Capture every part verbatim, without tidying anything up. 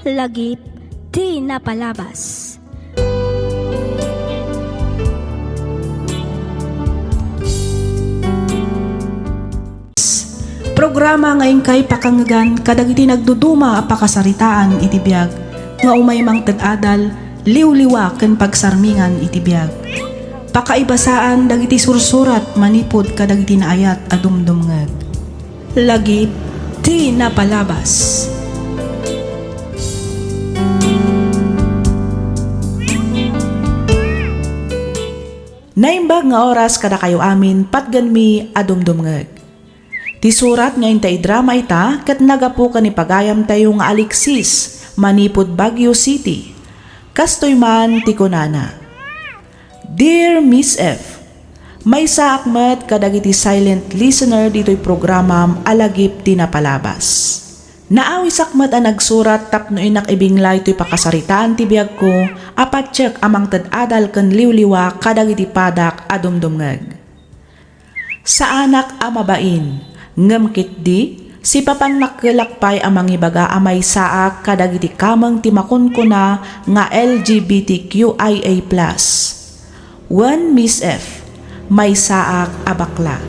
Lagip ti napalabas. Programa nga inkay pakangngegan kadagiti nagduduma a pakasaritaan iti biag nga umay mangted adal, liwliwa ken pagsarmingan iti biag. Pakaibasaan dagiti sursurat manipud kadagiti naayat a dumdumngeg. Lagip ti napalabas. Naimbag nga oras kadakayo amin, patgenmi a dumdumngeg. Ti surat nga inta idrama ita ket naggapu ken ni pagayamtayo nga Alexis manipud Baguio City. Kastoy man ti kunana, Dear Miss F, maysaak met kadagiti silent listener ditoy programam a Lagip ti Napalabas. Naawisak met a nagsurat tapno innak ibinglay toy pakasaritaan ti biagko a patiek a mangted adal ken liwliwa kadagiti padak a dumdumngeg. Saanak a mabain, ngem ketdi, sipapan nakkelak pay a mangibaga a maysaak kadagiti kameng ti makunkuna nga L G B T Q I A plus. Wen, Miss F, maysaak a bakla.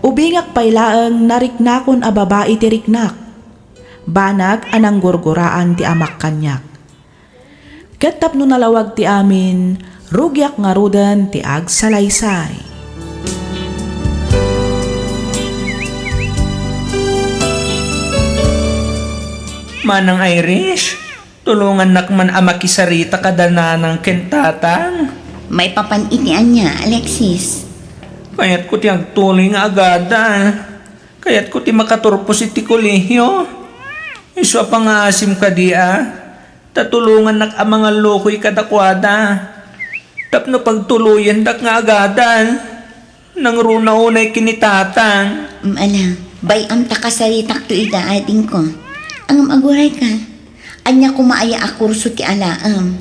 Ubingak pay laeng nariknakon a babai ti riknak. Banag a nanggurguraan ti amak kaniak. Ket tapno nalawag ti amin, rugiak ngaruden ti agsalaysay. Manang Irish, tulongannak man a makisarita kada nanang ken tatang. Maipapan iti ania, Alexis? Kayatko ti agtuloy nga agadal. Kayatko ti makaturpos iti kolehio. Isu a pangaasim kadi a, ta tulongannak a mangallukoy kadakuada. Tapno pagtuloyendak nga agadal, nangruna unay ken ni tatang. Mm, ala, bay-am ta kasaritakto ida adingko. Ngem agurayka, ania koma aya a kurso ti alaem?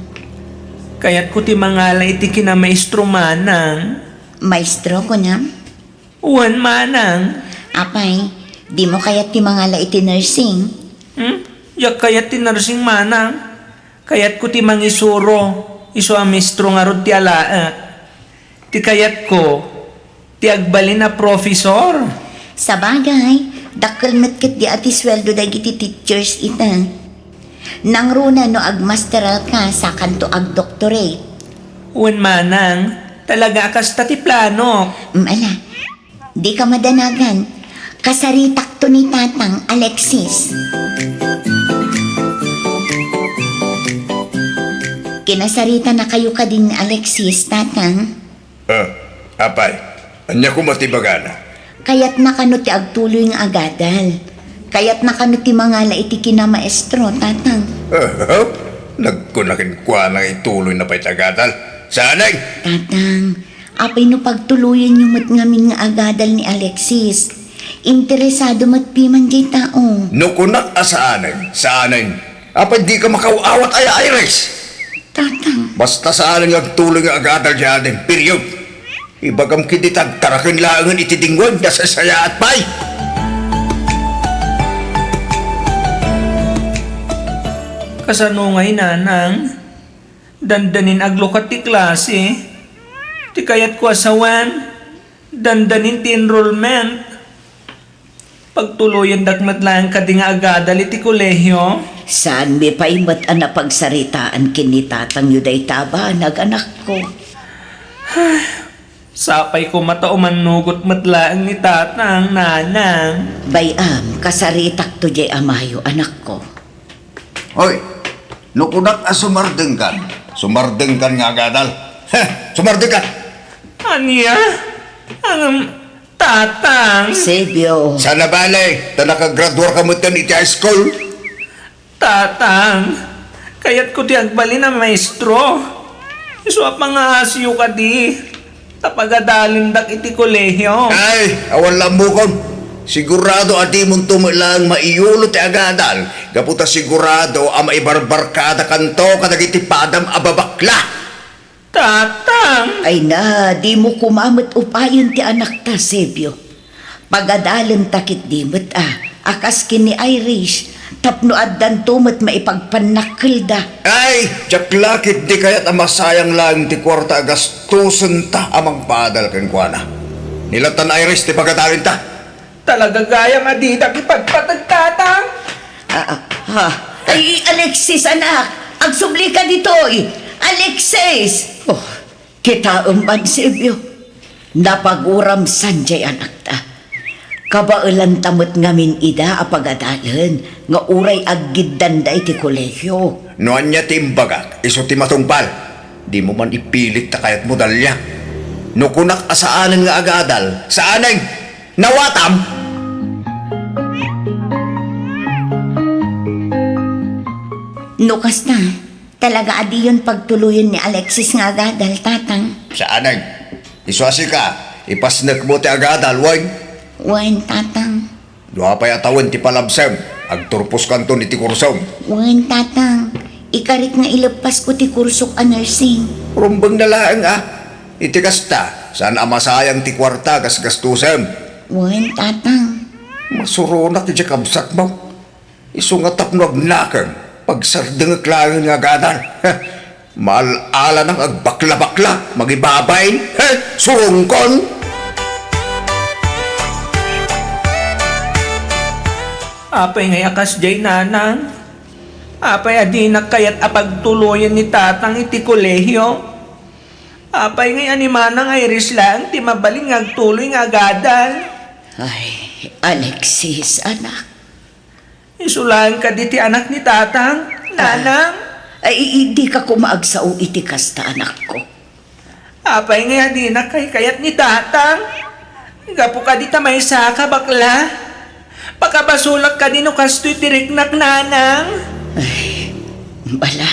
Kayatko ti mangala iti kinamaestro manang. Maestro, kunam? Wen, manang. Apay, dimo kayat ti mangala iti nursing? Hmm? Diak kayat ti nursing, manang. Kayatko ti mangisuro, isu a maestro ngarud ti alaek. Ti kayatko, ti agbalin a profesor. Sabagay, dakkel met ketdi a ti sueldo dagiti teachers ita. Nangruna no agmasteralka, sakanto agdoctorate. Wen, manang, talaga a kasta ti planok. Mm, ala, dika madanagan. Kasaritakto ni Tatang, Alexis. Kinasaritanakayo kadin ni Alexis, Tatang? Ah, apay, ania koma ti ibagana? Kayatna kano ti agtuloy nga agadal? Kayatna kano ti mangala iti kinamaestro, Tatang? Ah, nagkuna kenkuana nga ituloyna pay ti agadal. Saanen! Tatang, apay no pagtuloyenyo met ngamin nga agadal ni Alexis? Interesado met piman diay tao. No kunak a saanen, saanen. Apay dika makaw-awat aya, Iris? Tatang. Basta saanen nga agtuloy nga agadal diay aden, period. Ibagam ketdi ta agtaraken laengen iti dingwen, nasasayaat pay. Kasano ngay, nanang? Dandanin aglukat ti klase. Ti kayatko a sawen, dandanin ti enrollment. Pagtuloyendak met laeng kadi nga agadal iti kolehio? Saanmi pay met a napagsaritaan ken ni tatangyo dayta a banag, anakko. Sapay koma ta umannugot met laeng ni tatang, nanang. Bay-am, kasaritakto diay amayo, anakko. Hoy, no kunak a sumardengkan, sumardengkan nga agadal. Heh, sumardengkan! Ania? Ang tatang? Sebio. Saan a bale, ta nakagraduarka metten iti high school. Tatang, kayatko ti agbalin a maestro. Isu a pangaasiyo kadi, ta pagadalendak iti kolehio. Ay, awan la ammokon. Sigurado a dimonto met laeng maiyulo ti agadal, gapu ta sigurado a maibarbarkadakanto kadagiti padam a babakla. Tatang! Ay na, dimo koma met upayen ti anakta, Sebio. Pagadalenta ketdi met a, a kas ken ni Irish, tapno addanto met maipagpannakkelda. Ay, diak la ketdi kayat a masayang laeng ti kuarta a gastusenta a mangpaadal kenkuana. Ni latan Irish ti pagadalinta. Talaga gayam a didak ipatpateg, Tatang? Ah, ah, ha? Ay, Alexis, anak! Agsubli ka ditoy! Alexis! Oh, kitaem man, Sebio. Napaguram san diay anakta. Kabaelanta met ngamin ida a pagadalen nga uray aggiddanda iti kolehio. No ania ti imbagak, isu ti matungpal. Dimo man ipilit ta kayatmo, Dalia. No kunak a saanen nga agadal, saanen! Nawatam! No kasta, talaga a diyon pagtuloyen ni Alexis nga agadal, Tatang. Saanen. Isu a sika, ipasnekmo ti agadal, wen? Wen, Tatang. No apay a tawen ti palabsem, agturposkanton iti kursom. Wen, Tatang. Ikarik nga ileppasko ti kursok a nursing. Rumbeng na laeng, a. Iti kasta, saan a masayang ti kuarta a gasgastusem. Wen, Tatang. Masuronak iti kabsatmo. Isu nga tapno agnakem, pagsardengek laeng nga agadal. Maal-alanak agbaklabakla, magibabain, he, surongkon! Apay ngay a kasdiay, Nanang? Apay a dinak kayat a pagtuloyen ni Tatang iti kolehio? Apay ngay a ni Manang Iris laeng ti mabalin nga agtuloy nga agadal? Ay, Alexis, anak. Isu laeng kadi ti anak ni Tatang, Nanang? Ah, ay, i-, dika koma agsao iti kasta, anakko. Apay ngay a dinak kaykayat ni Tatang? Gapu kadi ta maysaka bakla? Pakabasolak kadi no kastoy ti riknak, Nanang? Ay, bala,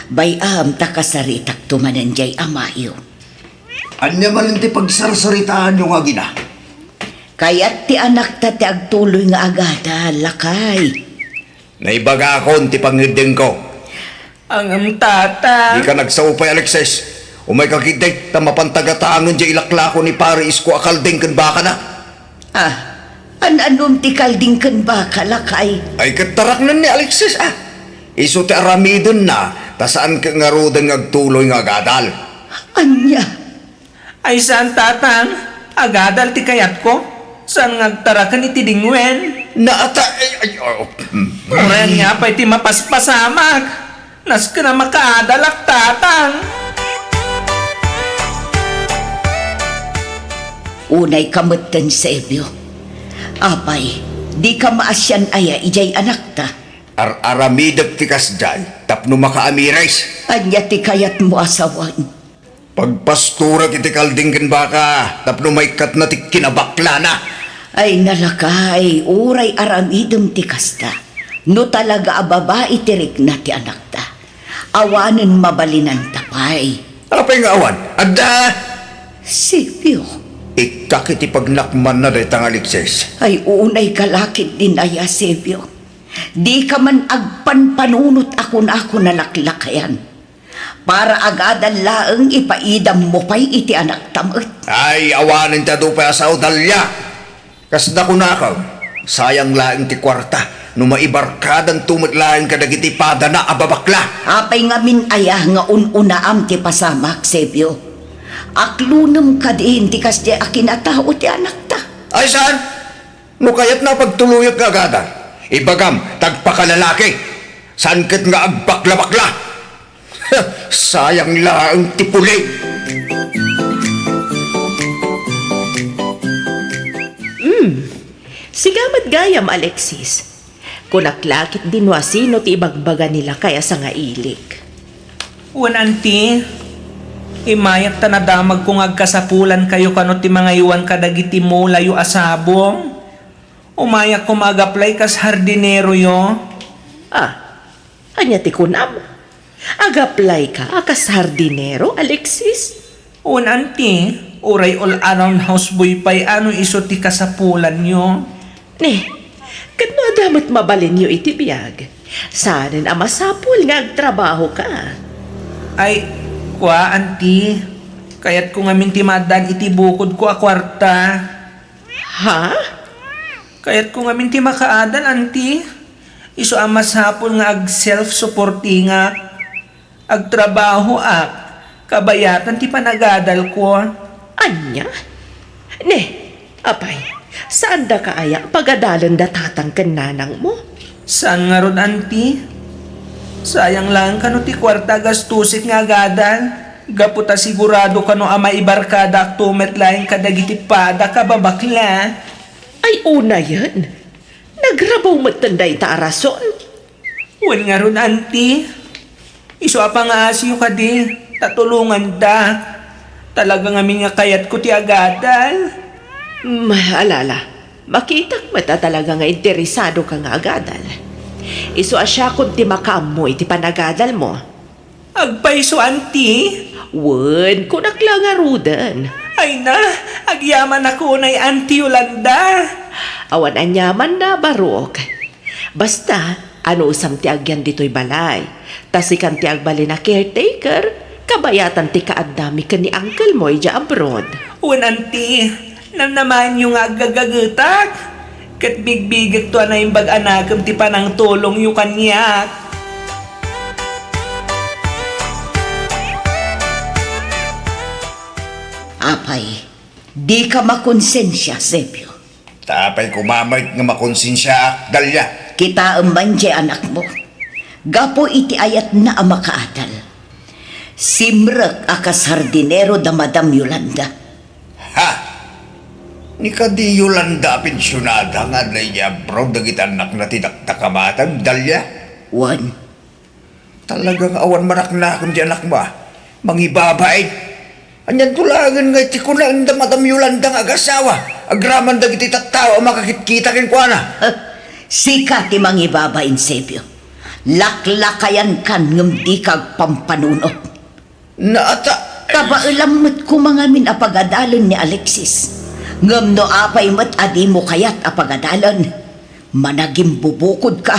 bay-am ta kasaritakto manen diay amayo. Ania manen ti pagsarsaritaanyo nga agina? Kayat ti anakta ti agtuloy nga agadal, lakay. Naibagakon ti pangngeddengko. Ngem, Tata. Dika nagsao pay, Alexis. Umayka ketdi, ta mapanta gataengen diay ilaklako ni Pare Isko a kalding ken bakana. Ah, an-anom ti kalding ken baka, lakay? Ay, ket taraknen ni Alexis, a. Isu ti aramidenna, ta saan ket ngaruden nga agtuloy nga agadal. Ania? Ay, saan, Tatang. Agadal ti kayatko. Saan nga agtaraken iti dingwen? Naata-, ay, ay, oh, mm. Uray ania pay ti mapaspasamak. Nasken a makaadalak, Tatang. Unayka metten, Sebio. Apay, dika maasian aya idiay anakta? Ar-aramidek ti kasdiay tapno makaamiris. Ania ti kayatmo a sawen? Pagpastorek iti kalding ken baka tapno maikkatna ti kinabaklana. Ay, nalakay, uray aramidem ti kasta. No talaga a babai ti rikna ti anakta, awanen mabalinanta pay. Apay nga awan? Adda! Sebio. Ikkak iti pagnakmanna dayta nga Alexis. Ay, unayka la ketdin aya, Sebio. Dika man agpanpanunot a kunako nalaklakayan. Para agadal laeng ipaidammo pay iti anakta met. Ay, awanen ti adu pay a sao, Dalia. Kasla kunakem, sayang laeng ti kuarta no maibarkadanto met laeng kadagiti padana a babakla. Apay ngamin aya nga un-unaam ti pasamak, Sebio? Aklonem kadin ti kasdiay a kinatao ti anakta. Ay, saan? No kayatna a pagtuloyek nga agadal, ibagam ta agpakalalaki, saan ket nga agbaklabakla. Sayang laeng ti puli. Hmm. Sika met gayam, Alexis. Kunak la ketdin no asino ti ibagbaga ni lakay a sangailik. Wen, Anti, immayak ta nadamagko nga agkasapulankayo kano ti mangaywan kadagiti mulayo a sabong. Umayak koma ag-apply kas hardineroyo. Ah, ania ti kunam? Ag-apply ka a kas hardinero, Alexis? Wen, Anti, uray all-around houseboy pay a no isu ti kasapulanyo. Ne, ket no adda met mabalinyo iti biag, saanen a masapul nga agtrabaho ka? Ay, kua, Anti, kayatko ngamin ti maaddaan iti bukodko a kuarta. Ha? Kayatko ngamin ti makaadal, Auntie. Isu a masapul nga ag-self-supportingak. Agtrabahoak, kabayatan ti panagadalko. Ania? Ne, apay, saandaka aya a pagadalen da tatang ken nanangmo? Saan ngarud, Auntie? Sayang laeng kano ti kuarta a gastusek nga agadal. Gapu ta sigurado kano a maibarkadaakto met laeng kadagiti padak a babakla. Ay, unayen. Nagrabaw metten dayta a rason. Wen ngarud, Auntie. Isu a pangaasiyo kadi, ta tulongandak. Talaga ngamin nga kayatko ti agadal. Mm, ala, ala. Makitak met a talaga nga interesadoka nga agadal. Isu a siakon ti makaammo iti panagadalmo. Agpayso, Auntie? Wen, kunak la ngaruden. Ay na, agyamanak unay, Auntie Yolanda. Awan aniamanna, Barok. Basta, anusam ti agyan ditoy balay. Ta sikan ti agbalin a caretaker, kabayatan ti kaaddami ken ni uncle mo idiay abroad. Wen, Auntie, namnamaenyo nga aggagagetak. Ket bigbigekto a naimbag a nakem ti panangtulongyo kaniak. Apay, dika makonsensia, Sebio. Ta apay koma met nga makonsensiaak, Dalia? Kitaem man diay anakmo. Gapu iti ayatna a makaadal. Simrek a kas hardinero da Madam Yolanda. Ha? Ni kadi Yolanda a pensionada nga adda idiay abroad dagiti annakna ti dakdakamatem, Dalia? Wen, talaga nga awan manaknakem ti anakmo a mangibabain. Anianto laengen nga iti kunaen da Madam Yolanda nga agasawa agraman dagiti tattao a makakitkita kenkuana? Sika ti mangibabain, Sebio. Laklakayankan ngem dika agpampanunot. Naata- Kabaelam met koma ngamin a pagadalen ni Alexis. Ngem no apay met a dimo kayat a pagadalen, managimbubukodka.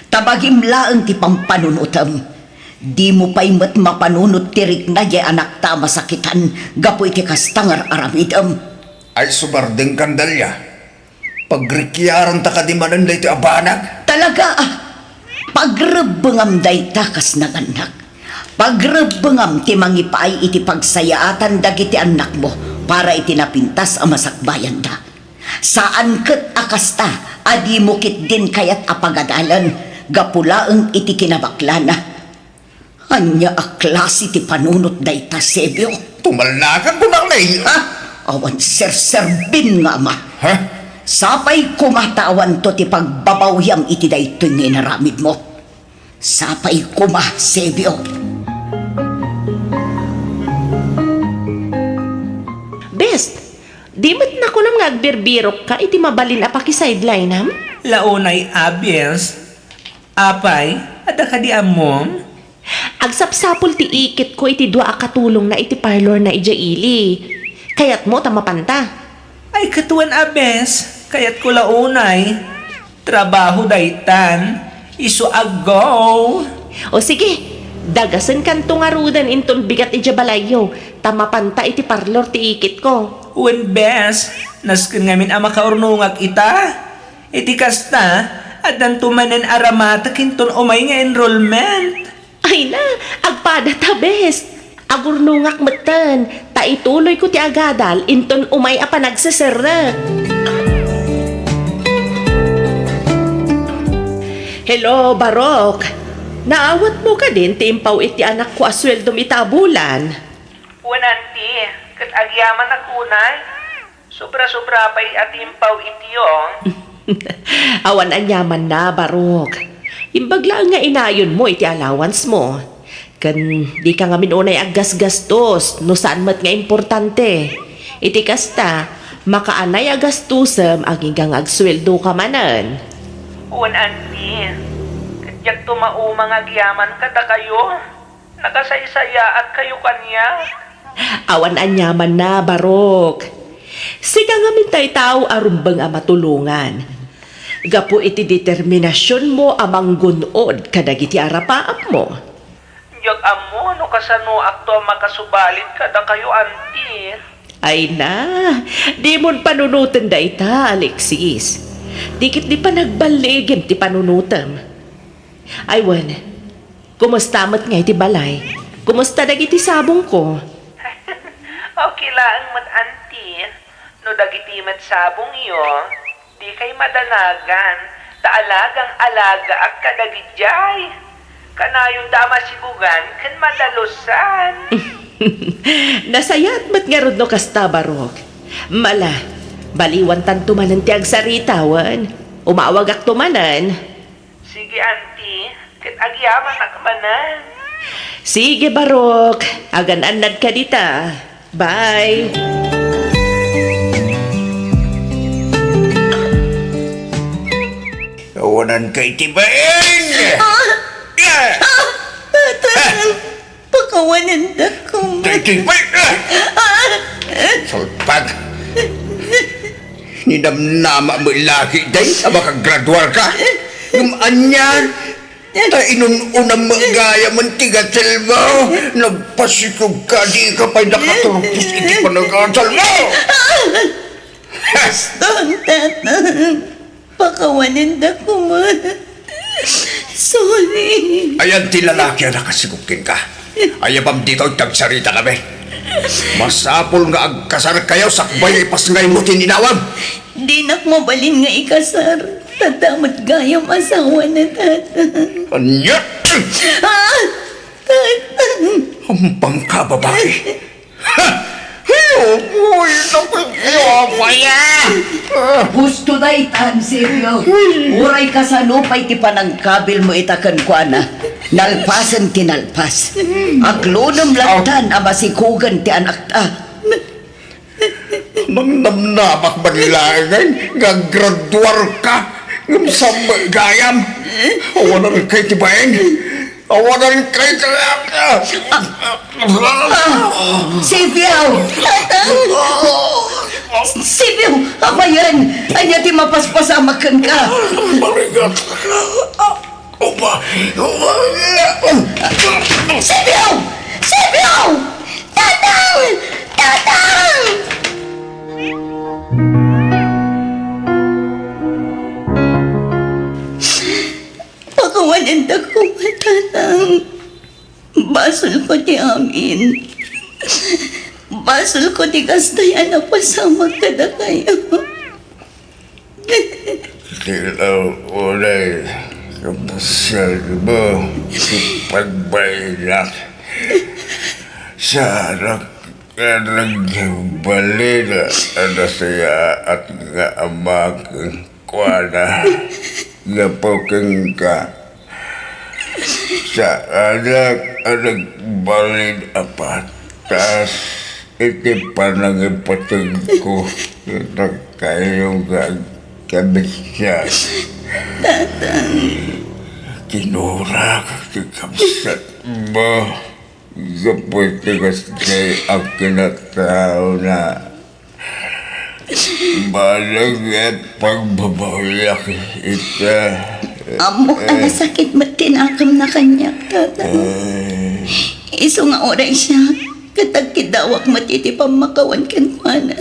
Ta bagim laeng ti pampanunotem. Dimo pay met mapanunot ti rikna diay anakta a masakitan gapu iti kasta nga ar-aramidem. Ay, sumardengkan, Dalia. Pagrikiaranta kadi manen daytoy a banag? Talaga, ah. Pagrebbengam dayta kas nagannak. Pagrebbengam ti mangipaay iti pagsayaatan dagiti annakmo para iti napintas a masakbayanda. Saan ket a kasta a dimo ketdin kayat a pagadalen gapu laeng iti kinabaklana. Ania a klase ti panunot dayta, Sebio? Tumalnakan, kunak, nay. Ha? Awan serserbin nga ama. Ha? Sapay koma ta awanto ti pagbabawiam iti daytoy nga inaramidmo. Sapay koma, Sebio. Bes, di met nakunam nga agbirbirokka iti mabalin a pakisidelinam? Launay a, Bes. Apay, adda kadi ammom? Agsapsapul ti iketko iti dua a katulongna iti parlorna idiay ili. Kayatmo ta mapanta? Ay, ket wen a, Bes, kayatko la unay. Trabaho daytan. Isu a go. O sige, dagasenkanto ngaruden inton bigat idiay balayyo, ta mapanta iti parlor ti iketko. Wen, Bes, nasken ngamin a makaurnongak ita. Iti kasta, addanto manen a ramatek inton umay nga enrollment. Ay na, agpada ta, Bes. Agurnongak metten, ta ituloyko ti agadal inton umay a panagseserrek. Hello, Barok. Naawatmo kadin ti impaw iti anakko a sueldom ita a bulan? Wen, Auntie, ket agyamanak unay. Sobra-sobra pay a ti impaw iti, oh. Awan aniamanna, Barok. Imbag laeng nga inayonmo iti allowance mo. Ken dika ngamin unay aggasgastos no saan met nga importante. Iti kasta, makaanay a gastosem agingga nga agsueldoka manen. Wen, Auntie. Ket diakto mauma nga agyaman kadakayo. Nakasaysayaatkayo kaniak? Awan aniamanna, Barok. Sika ngamin tay tao a rumbeng a matulongan. Gapu iti determinasionmo a manggun-od kadagiti arapaapmo. Diak ammo no kasanoakto a makasubalit kadakayo, Auntie. Ay na, dimon panunoten dayta, Alexis. Di ket di panagballigem ti panunotem. Ay wen, kumusta met ngay ti balay? Kumusta dagiti sabongko? Okay laeng met, Auntie. No dagiti met sabongyo, dikay madanagan, ta alagang-alagaak kadagidiay. Kanayon ta a masibugan ken madalusan. Nasayaat met ngarud no kasta, Barok. Mala, baliwantanto manen ti agsarita wen. Umawagakto manen. Sige, Auntie, ket agyamanak manen. Sige, Barok. Agan-annadka dita. Bye. Awanan kay ti bain! Ah! Ah! Ah! Tatang, pakawanandakon. Kay ti bain! Ah! Ah! Salpag! Ninamnama mo lagi, day, a makagraduar ka? Ngem anian, ta inun-unam met gayam ti gatil mo. Nagpasikog ka, di ka pay nakaturpos iti panagasal mo. Baston, Tatang. Pakawanandakon. Sorry. Ayan ti lalaki a nakasigog kenka. Ayabam ditoy ti agsarita kami. Masapul nga agkasarkayo sakbay ipasngaymo ti ninawam. Dinak mabalin nga ikasar. Tadda met gayam asawana, Tatang. Ania? Ah! Tatang! Ampangka, babai. Ha! Uy, naku, Jehovah ya! Husto daytan, Silvio. Uray kasano pay ti panangkabilmo ita kenkuana, nalpasen ti nalpas. Aglunem lattan a masikogen ti anakta. Namnamnamak man laengen nga aggraduarka, ngem saan met gayam? Awanan kay ti bain. Awanan kay ti... Ah, Silvio! Tatang! Silvio! Apayen! Ania ti mapaspasamak kenka? Marigat. Opa! Opa! Silvio! Silvio! Tatang! Tatang! Pakawanandakon, Tatang. Basolko ti amin. Basolko ti kasta a napasamak kadakayo. Ti unay kabsatmo ti pagbainak. Saanak nga nagbalin a nasayaat nga ama kenkuana. Gapu kenka, saanak a nagbalin a patas iti panangipateg ko kadakayo nga agkabsat. Tatang. Kinurak ti kabsatmo gapu iti kasta a kinataona. Baleg nga pagbabawiak ita. Ammok a nasakit met ti nakemna kaniak, Tatang. Eh. Isu nga uray siak, ket agkiddawak met iti pammakawan kenkuana.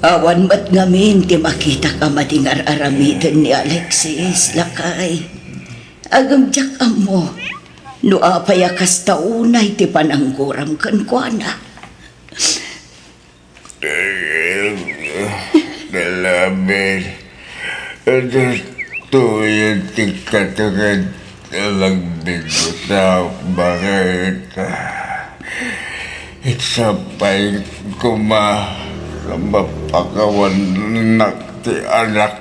Awan met ngamin ti makitak a madi nga ar-aramiden ni Alexis, lakay. Ngem diak ammo no apay a kasta unay ti panangguram kenkuana. Nalamin, adtoyen ti katunged a nagbigutawak, bakit? Iti sapay koma a mapakawanak ti anak.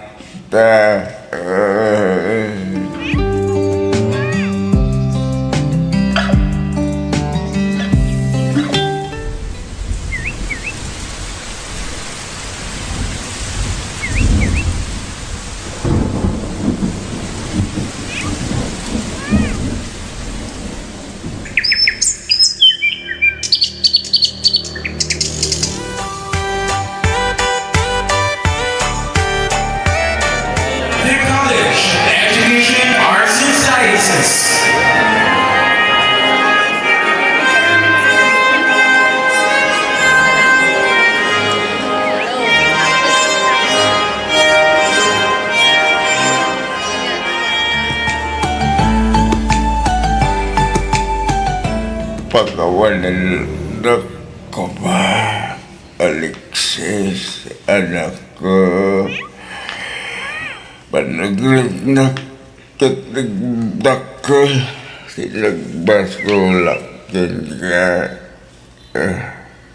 Pakawanennak koma, Alexis, anakko. Panagriknak ket nagdakkel ti nagbasolak kenka.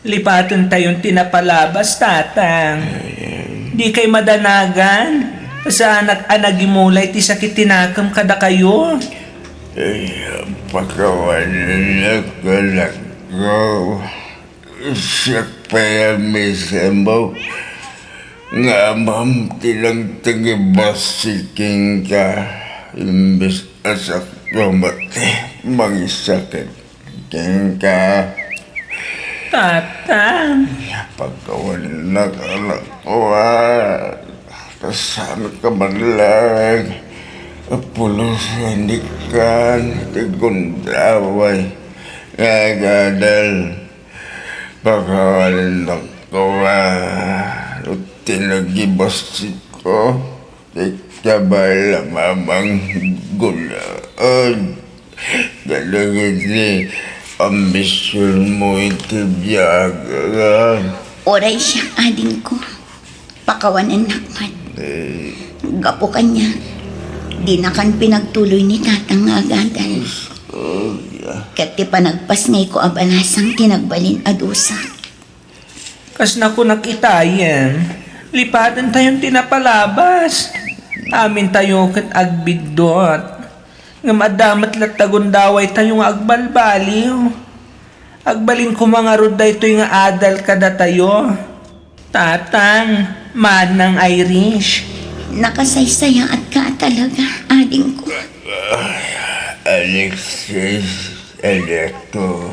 Lipatentayon ti napalabas, Tatang. Dikay madanagan. Saanak a nagimulay ti sakit ti nakem kadakayo. Ay, pakawanennak, anakko. Siak pay a mismo nga amam ti nagtagibassit kenka, imbes a siak met ti mangisakit kenka. Tatang. Pakawanennak, anakko, a. Saan ka man laeng a pulosan ti kan ti gundaway nga agadal. Pakawanennak koma no ti nagibassitko, ti kabay a mamanggunaed kadagiti ambisionmo iti biag. Uray siak, adingko. Pakawanennak met. Eh. Gapu kaniak, dinakan pinagtuloy ni Tatang nga agadal. Oh, yeah. Ket ti panagpasngayko a balasang ti nagbalin a dusa. Kas nakunak itayen, lipatentayon ti napalabas. Amintayo ket agbiddut. Ngem adda met latta gundawaytayo nga agbalbaliw. Agbalin koma ngarud daytoy nga adal kadatayo. Tatang, Manang Irish. Nakasaysayaatka a talaga, adingko. Alexis, anakko.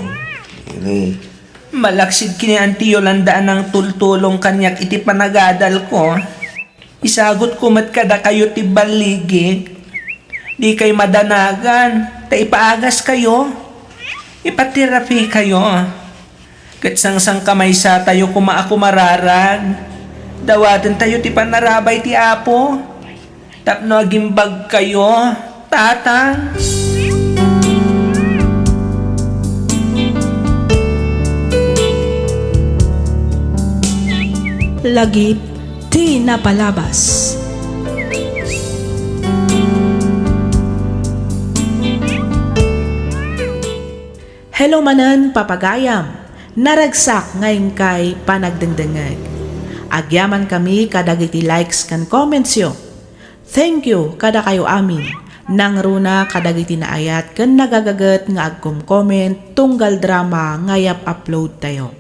Malaksid ken ni Auntie Yolanda a nangtultulong kaniak iti panagadalko. Isagutko met kadakayo ti balligik. Dikay madanagan, ta ipaagaskayo. Ipaterapikayo. Ket sangsangkamaysatayo koma a kumararag. Dawatentayo ti panarabay ti Apo tapno agimbagkayo, Tatang. Lagip ti napalabas. Hello manen, papagayam. Naragsak nga inkay panagdengdengngeg. Agyamankami kadagiti likes ken commentsyo. Thank you kadakayo amin. Nangruna kadagiti naayat ken nagagaget nga agcomcomment tunggal drama nga iyap-uploadtayo.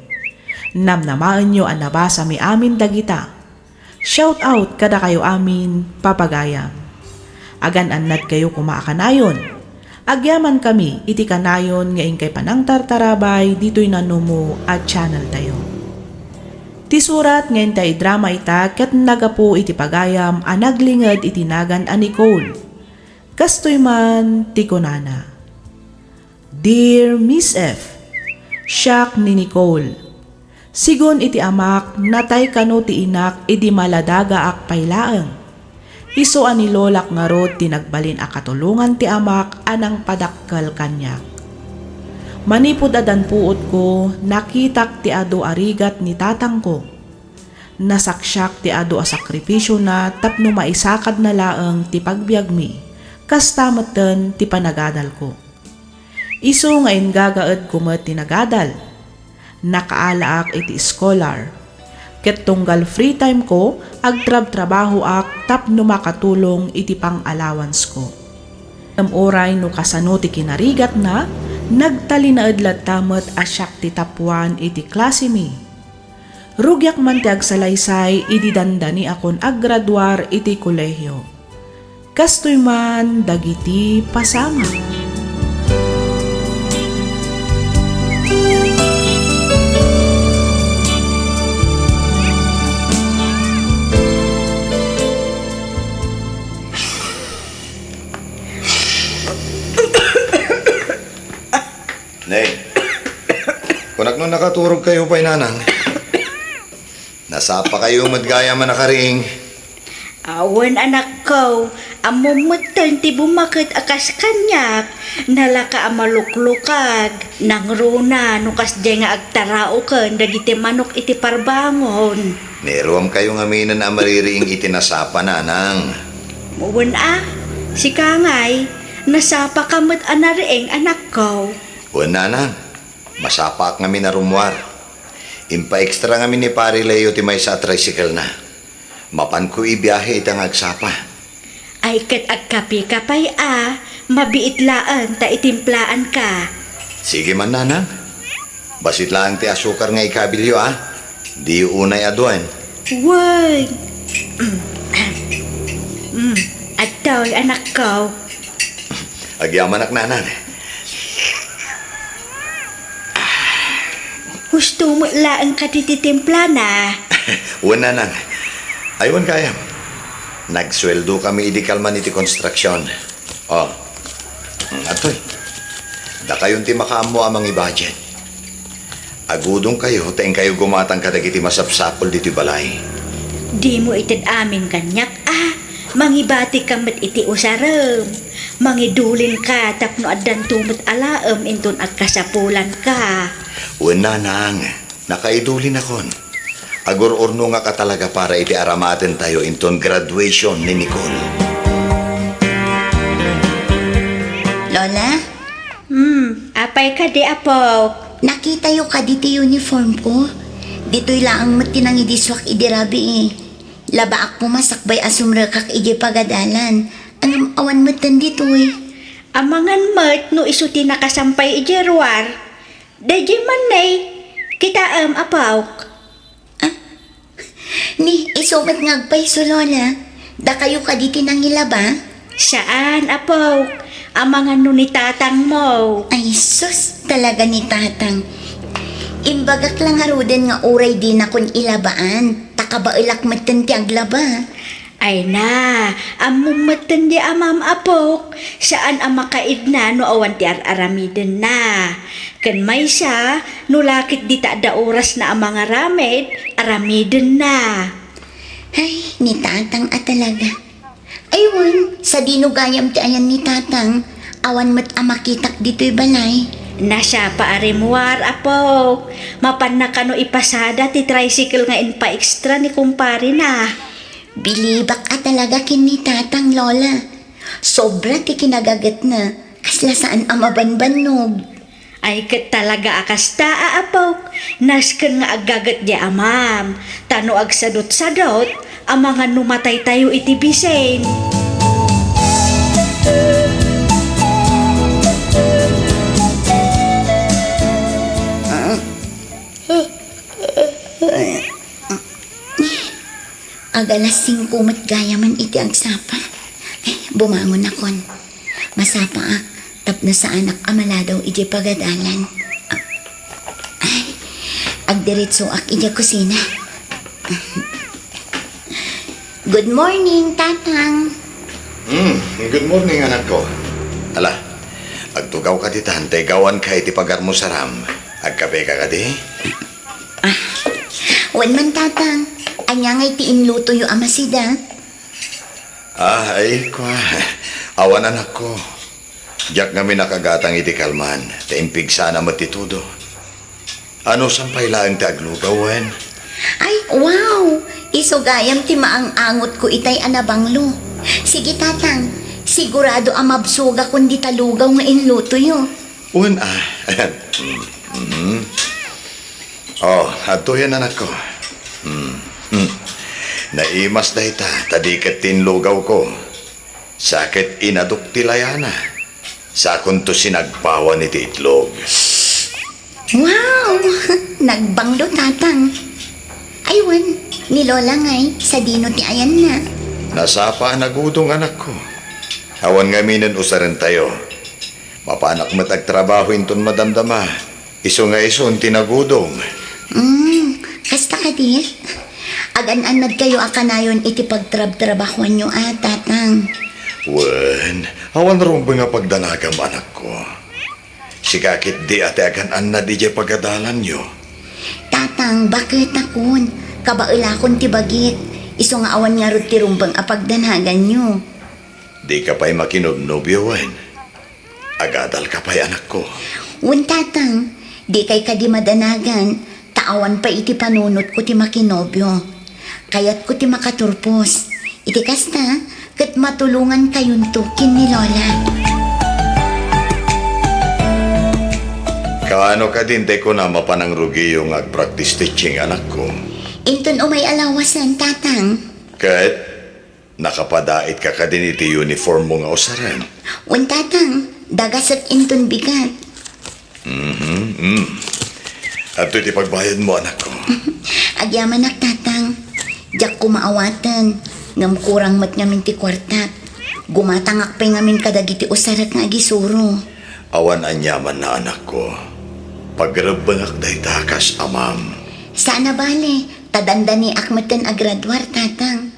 Namnamaenyo a nabasami amin dagita. Shout out kadakayo amin, papagayam. Agan-annadkayo koma a kanayon. Agyamankami iti kanayon nga inkay panangtartarabay ditoy nanumo a channeltayo. Ti surat nga intay idrama ita ket naggapu iti pagayam a naglinged iti nagan a Nicole. Kastoy man ti kunana. Dear Miss F, siak ni Nicole. Sigun iti amak, natay kano ti inak idi maladagaak pay laeng. Isu a ni lolak ngarud ti nagbalin a katulongan ti amak a nangpadakkel kaniak. Manipud addan puotko, nakitak ti adu a rigat ni tatangko. Nasaksiak ti adu a sakripisiona tapno maisakadna laeng ti pagbiagmi, kasta metten ti panagadalko. Isu nga inggagaedko met ti nagadal. Nakaalaak iti scholar. Ket tunggal free time ko, agtrabtrabahoak tapno makatulong iti pang-allowance ko. Ngem uray no kasano ti kinarigatna, nagtalinaed latta met a siak ti tapuan iti klasemi. Rugiak man ti agsalaysay idi dandaniakon aggraduar iti kolehio. Kastoy man dagiti pasamak. Nay, kunak no nakaturogkayo pay, nanang. Nasapakayo met gayam a nakariing. Awan, anakko. Ammom metten ti bumaket a kas kaniak, nalaka a maluklukag, nangruna no kasdiay nga agtaraoken dagiti manok iti parbangon. Ni ruamkayo ngaminen a maririing iti nasapa, nanang. Wen a, sika ngay, nasapaka met a nariing, anakko. Wen, nanang, masapaak ngamin a rummuar. Impaextra ngamin ni Pare Leo ti maysa a tricycle-na. Mapanko ibiahe ita nga agsapa. Ay ket agkapeka pay a, mabiit laeng ta itimplaanka. Sige man, nanang. Bassit laeng ti asukar nga ikabilyo a. Diyo unay a duen. Wen. Mm. Mm. Adtoy, anakko. Agyamanak, nanang. Husto met laeng kadi ti timplana. Wen, nanang. Ay, wen gayam. Nagsueldo kami idi kalman iti konstruksion. Oh. Mm, adtoy. Dakayon ti makaammo a mangibudget. Agudongkayo ta inkayo gumatang kadagiti masapsapul ditoy balay. Dimo ited amin kaniak a. Mangibatika met iti usarem. Mangidulinka tapno addanto met alaem inton agkasapulanka. Wen, nanang, nakaidulinakon. Agur-urnongak a talaga para iti aramatentayo inton graduation ni Nicole. Lola? Hmm, apay kadi, apok? Nakitayo kadi ti uniform ko? Ditoy laeng met ti nangidisuak idi rabii. Labaak koma sakbay a sumrekak idiay pagadalan. Ngem awan metten ditoy. Amangan met no isu ti nakasampay idiay ruar. Daydiay man, nay. Kitaem, apok. Ah, ni isu met nga agpayso, Lola. Dakayo kadi ti nangilaba? Saan, apok. Amangan no ni tatangmo. Ay, sus, talaga ni tatang. Imbagak la ngaruden nga uray dinakon ilabaan, ta kabaelak metten ti aglaba. Ay na, ammom metten di amam, apok. Saan a makaidna no awan ti ar-aramidenna. Ken maysa, no la ket dita adda orasna a mangaramid, aramidenna. Ay, ni tatang a talaga. Ay, wen, sadino gayam ti ayan ni tatang? Awan met a makitak ditoy balay. Nasapa a rimmuar, apok. Mapanna kano ipasada ti tricycle nga impaextra ni kumparena. Bilibak a talaga ken ni tatang, Lola. Sobra ti kinagagetna, kasla saan a mabanbannog. Ay ket talaga a kasta a, apok, nasken nga aggaget di amam, ta no agsadutsadut, amangan no mataytayo iti bisin. Agalas singko met gayamen iti agsapa. Ay, bumangonakon. Masapaak tapno saanak a maladaw idiay pagadalan. Ay, agdiretsoak idiay kusina. Good morning, Tatang. Hmm, good morning, anakko. Ala, agtugawka ditan, ta igawanka iti pagarmusaram. Agkapeka kadi? Ah, wen man, Tatang. Ania ngay ti inlutoyo a masida? Ah, ay, kua. Awan, anakko. Diak ngamin nakagatang iti kalman, ta impigsana met ti todo. Anusan pay laeng ti aglugaw, wen? Ay, wow! Isu gayam ti maang-angotko itay a nabanglo. Sige, Tatang. Sigurado a mabsogakon dita lugaw nga inlutoyo. Wen, ah. Mm. Oh, adtoyen, anakko. Hmm. Hmm. Naimas dayta, ta di ket ti inlugawko. Sa ket inadok ti layana. Sakonto sinagpawan iti itlog. Wow! Nagbanglo, Tatang. Ay, wen, ni Lola ngay, sadino ti ayanna? Nasapa a nagudong, anakko. Awan ngaminen usarentayo. Mapanak met agtrabaho inton madamdama. Isu nga isun ti nagudong. Mm, kasta kadi? Agan-annadkayo a kanayon iti pagtrabtrabahoanyo a, Tatang. Wen, awan rumbeng a pagdanagam, anakko. Sika ketdi a ti agan-annad idiay pagadalanyo. Tatang, baketakon. Kabaelakon ti bagik. Isu nga awan ngarud ti rumbeng a pagdanaganyo. Dika pay makinobnobio wen? Agadalka pay, anakko. Wen, tatang, dikay kadi madanagan, ta awan pay iti panunotko ti makinobio. Kayatko ti makaturpos. Iti kasta, ket matulongankayonto ken ni Lola. Kaano kadin tay kunam a panangrugiyo nga agpractice teaching, anakko? Inton umay a lawasen, tatang. Ket nakapadaitka kadin iti uniformmo nga usaren? Wen, tatang, dagasek inton bigat. Mhm, mm. Adtoy ti pagbayadmo, anakko. Agyamanak, tatang. Diak koma awaten, ngem kurang met ngamin ti kuartak. Gumatangak pay ngamin kadagiti usarek nga agisuro. Awan aniamanna, anakko. Pagrebbengak dayta kas amam. Saan a bale, ta dandaniak metten a graduar, tatang.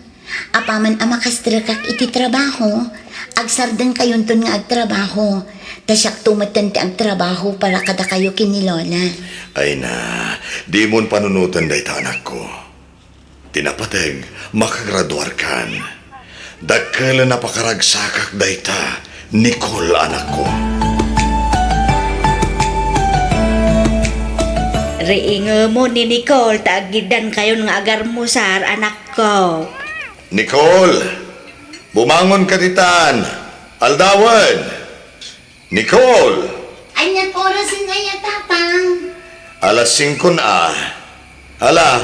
Apaman a makastrekak iti trabaho, agsardengkayonton nga agtrabaho, ta siakto metten ti agtrabaho para kadakayo ken ni Lola. Ay na, dimon panunoten dayta, anakko. Ti napateg, makagraduarkan. Dakkelen a pakaragsakak dayta, Nicole, anakko. Riingemo ni Nicole ta aggiddankayon nga agarmusar, anakko. Nicole, bumangonka ditan. Aldawen. Nicole! Anian orasen aya, Tatang? Alas singko na. Ala,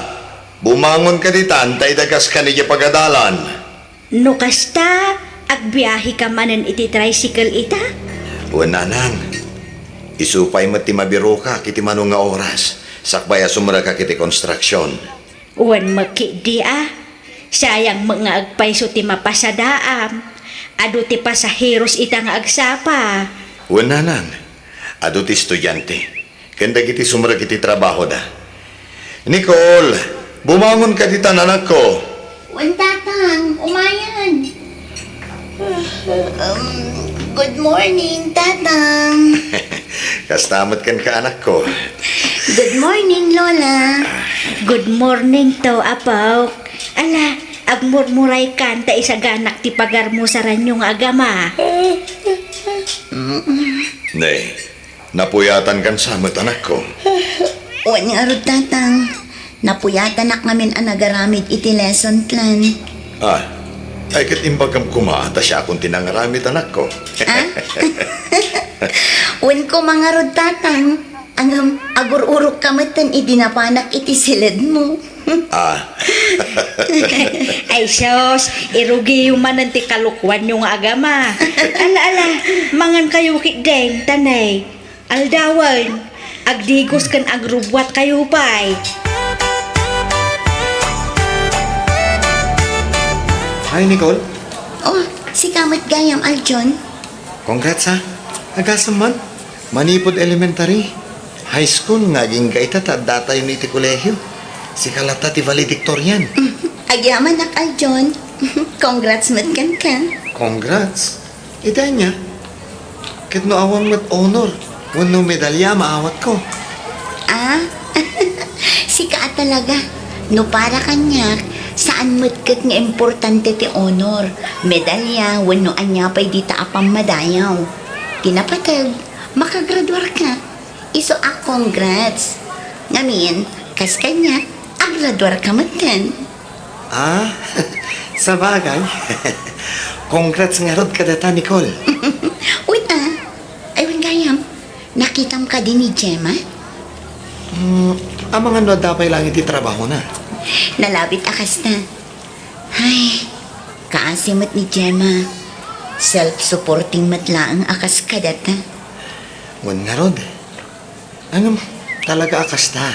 bumangonka ditan ta idagaska idiay pagadalan. No kasta, agbiaheka manen iti tricycle ita? Wen, nanang. Isu pay met ti mabirokak iti mano nga oras, sakbay a sumrekak iti konstruksion. Wen met ketdi a, sayang met nga agpayso ti mapasadaam. Adu ti pasaheros ita nga agsapa. Wen, nanang, adu ti estudiante ken dagiti sumrek iti trabahoda. Nicole, bumangonka ditan, anakko. Wen, Tatang, umayen. Um, good morning, Tatang. Kasta met kenka, anakko. Good morning, Lola. Good morning to, Apok. Ala, agmurmuraykan ta isaganak ti pagarmusaranyo nga agama. Nay, napuyatankan sa met, anakko? Wen ngarud, Tatang. Napuyatanak ngamin a nagaramid iti lesson plan. Ah, ay ket imbagam koma ta siakon ti nangaramid, anakko. Ah? Wen koma ngarud, Tatang. Ngem, agur-urokka metten idi napanak iti siledmo. Ah. Ay sus, irugiyo manen ti kalokuanyo nga agama. Ala, ala, mangankayo ketdin, ta nay. Aldawen, agdigos ken agrubbuatkayo pay. Hi, Nicole. Oh, sika met gayam, Aljon. Congrats, ha. Agasem man. Manipud elementary, high school nga agingga ita ta addatayon iti kolehio. Sika latta ti valedictorian. Agyamanak, Aljon. Congrats met kenka. Congrats. Iti ania? Ket no awan met honor wenno medalya a maawatko? Ah? Sika a talaga. No para kaniak, saan met ket nga importante ti honor, medalya, wenno ania pay dita a pammadayaw. Ti napateg, makagraduarka. Isu a congrats. Ngamin, kas kaniak, agraduarka metten. Ah, sabagay. Congrats ngarud kadata, Nicole. Wait, ah. Ay, wen gayam, nakitam kadi ni Gemma? Hmm, amangan no adda pay laeng iti trabahona. Nalabit a kasta. Ay, kaasi met ni Gemma. Self-supporting met laeng a kas kadata. Wen ngarud, Ngem, talaga a kasta.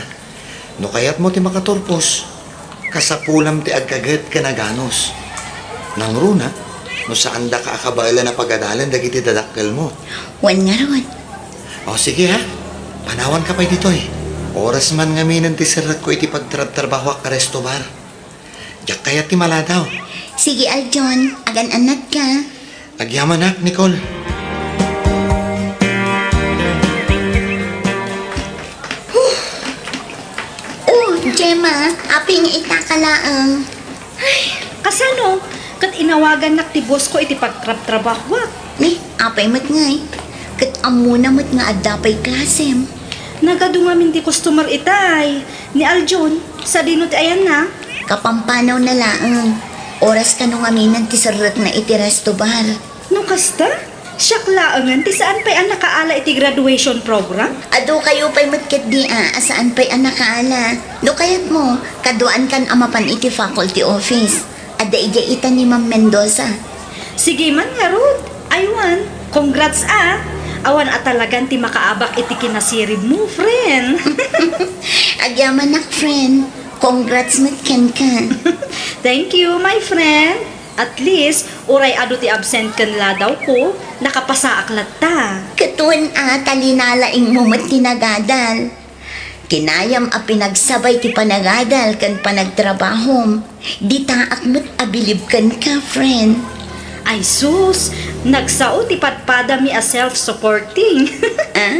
No kayatmo ti makaturpos, kasapulam ti agkaget ken aganus. Nangruna, no saandaka a kabaelan a pagadalen dagiti dadakkelmo. Wen ngarud. O, sige, ha? Panawanka pay ditoy. Oras man ngaminen ti serrekko iti pagtrabtrabahoak a resto bar. Diak kayat ti maladaw. Sige, Aljon, agan-annatka. Agyamanak, Nicole. Oh, Gemma, aping ita ka laeng. Ay, kasano? Ket inawagannak ti boss ko iti pagtrabtrabahoak. Ni, apay met ngay? Ket ammona met nga adda pay klasem. Nagadu ngamin ti customer itay. Ni Aljon, sadino ti ayanna? Kapampanawna laeng. Oras kano ngaminen ti serrekna iti resto bar. No kasta, siak laengen ti saan pay a nakaala iti graduation program? Adu kayo pay met ketdi a, a saan pay a nakaala. No kayatmo, kaduaankan a mapan iti faculty office. Adda idiay ita ni Ma'am Mendoza. Sige man ngarud, aywan. Congrats a. Awan a talagan ti makaabak iti kinasirib mo, friend. Agyamanak, friend. Congrats met kenka. Thank you, my friend. At least, uray adu ti absent ken ladawko, nakapasaak latta. Ket wen a, ta linalaingmo met ti nagadal. Kinayam a pinagsabay ti panagadal ken panagtrabahom. Ditaak met a bilib kenka, friend. Ay sus, nagsao ti padpadami a self-supporting. Ah?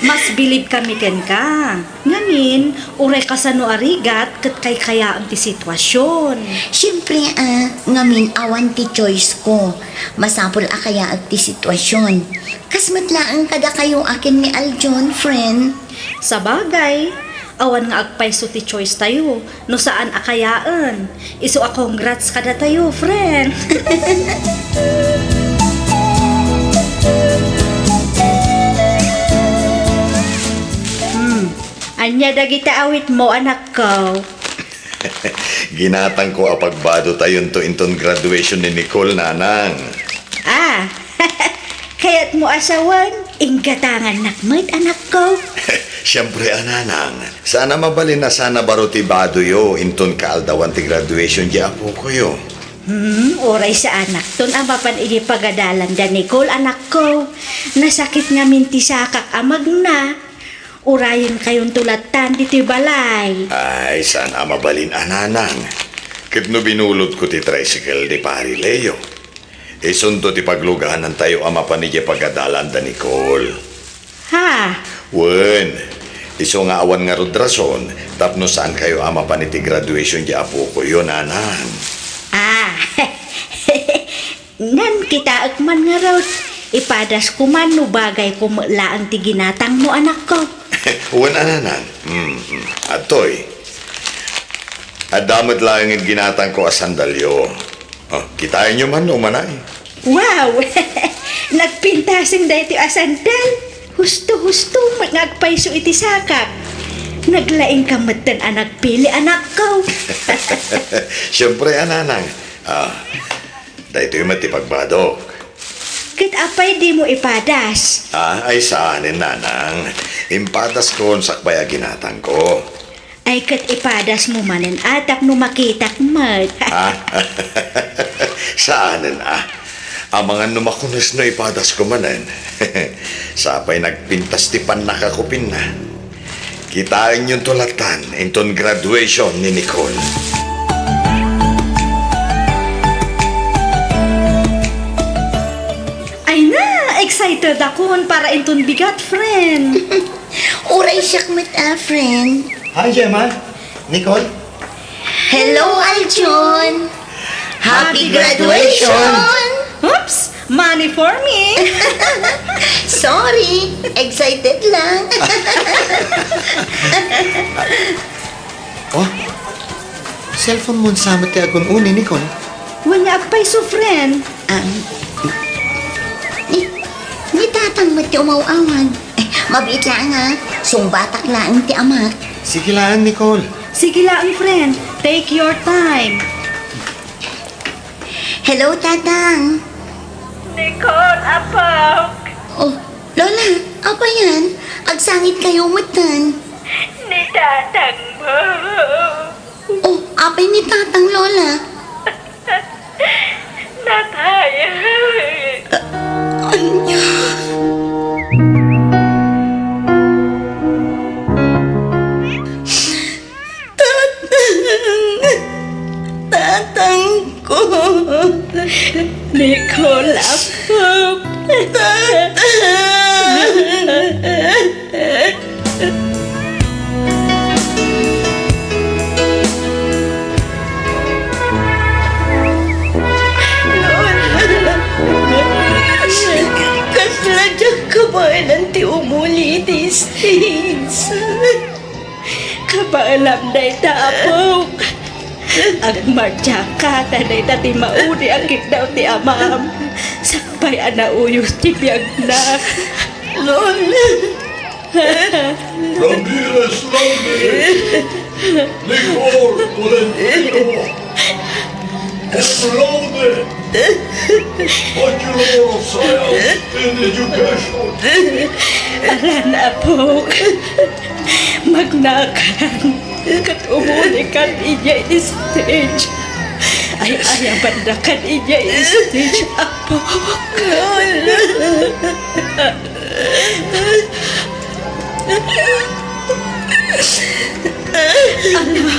Mas bilib kami kenka. Ngamin, uray kasano a rigat ket kaykayaem ti sitwasion. Siempre, ah, ngamin awan ti choice ko. Masapul a kayaek ti sitwasion. Kas met laeng kadakayo a ken ni Aljon, friend. Sabagay, awan nga agpayso ti choice tayo no saan a kayaen. Isu a congrats kadatayo, friend. Hmm, ania dagita awitmo, anakko? Ginatangko a pagbado tayonto inton graduation ni Nicole, nanang. Ah, kayatmo a sawen, inggatangannak met, anakko. Siempre a, nanang. Saan a mabalin a saan a baro ti badoyo inton kaaldawan ti graduation ti apokoyo. Hmm, uray saanakton a mapan iti pagadalan da Nicole, anakko. Nasakit ngamin ti sakak a magna. Urayenkayonto lattan ditoy balay. Ay, saan a mabalin a, nanang. Ket no binulotko ti tricycle ni Pari Leo, isunto ti pagluganantayo a mapan idiay pagadalan da Nicole. Ha? Wen, isu nga awan ngarud rason tapno saankayo a mapan iti graduation ti apokoyo, nanang. Ah, Ngem kitaek man ngarud, ipadasko man no bagayko met laeng ti ginatangmo, anakko. Wen a, nanang. Mm, mm. Adtoy. Adda met laeng ginatangko a sandalyo. Oh, kitaenyo man no umanay. Wow! Nagpintaseng daytoy a sandal. Husto-husto met nga agpayso iti sakak. Naglaingka metten a nagpili, anakko. Siempre a, nanang. Ah, Daytoy met ti pagbadok. Ket apay dimo ipadas? Ah, ay saanen, nanang. Impadaskon sakbay a ginatangko. Ay ket ipadasmo manen a tapno makitak met. Ah, saanen a. Amangan no makunes no ipadasko manen. Sapay nagpintas ti pannakakupinna. Kitaenyonto lattan inton graduation ni Nicole. Ay na, excited akon para inton bigat, friend. Uray siak met a, friend. Hi, Gemma. Nicole? Hello, Aljon! Happy graduation! Oops! Money for me! Sorry! Excited lang! Oh? Cellphone mo sa met ti agun-uni, Nicole? Wen nga agpayso, friend. Ah, ni, ni tatang met ti umaw-awan. Eh, mabiit laeng a. Sungbatak laeng ti amak. Sige laeng, Nicole. Sige laeng, friend. Take your time. Hello, Tatang. Nicole, apo. Oh, Lola, apay yan? Agsangit kayo metten. Ni Tatang mo. Oh, apay ni Tatang, Lola? Natay. Ania? Tatang! Tatang ko! Nicole, apo! Tatang! Diak kabaelan ti umuli iti stage. Kabaelam dayta, apok. Agmartiaka ta dayta ti maudi a kiddaw ti amam. Sakbay a nauyos ti biagna. Lola. Ramirez Landis, Nicole Tolentino, cum laude, Bachelor of Science in Education. Alan, apok. Magnakan. Ket umulikan idiay stage. Ay, ayabandakan idiay stage, apok. Ala,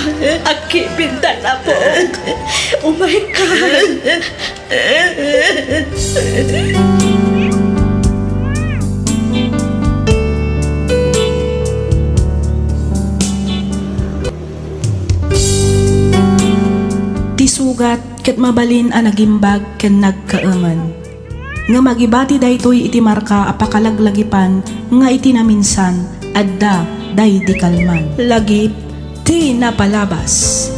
agkibintan, apok. Umayka. Ti sugat ket mabalin a nagimbag ken nagkaemen. Ngem agibati daytoy iti marka a pakalaglagipan nga iti naminsan, adda daydi kalman. Lagip ti napalabas.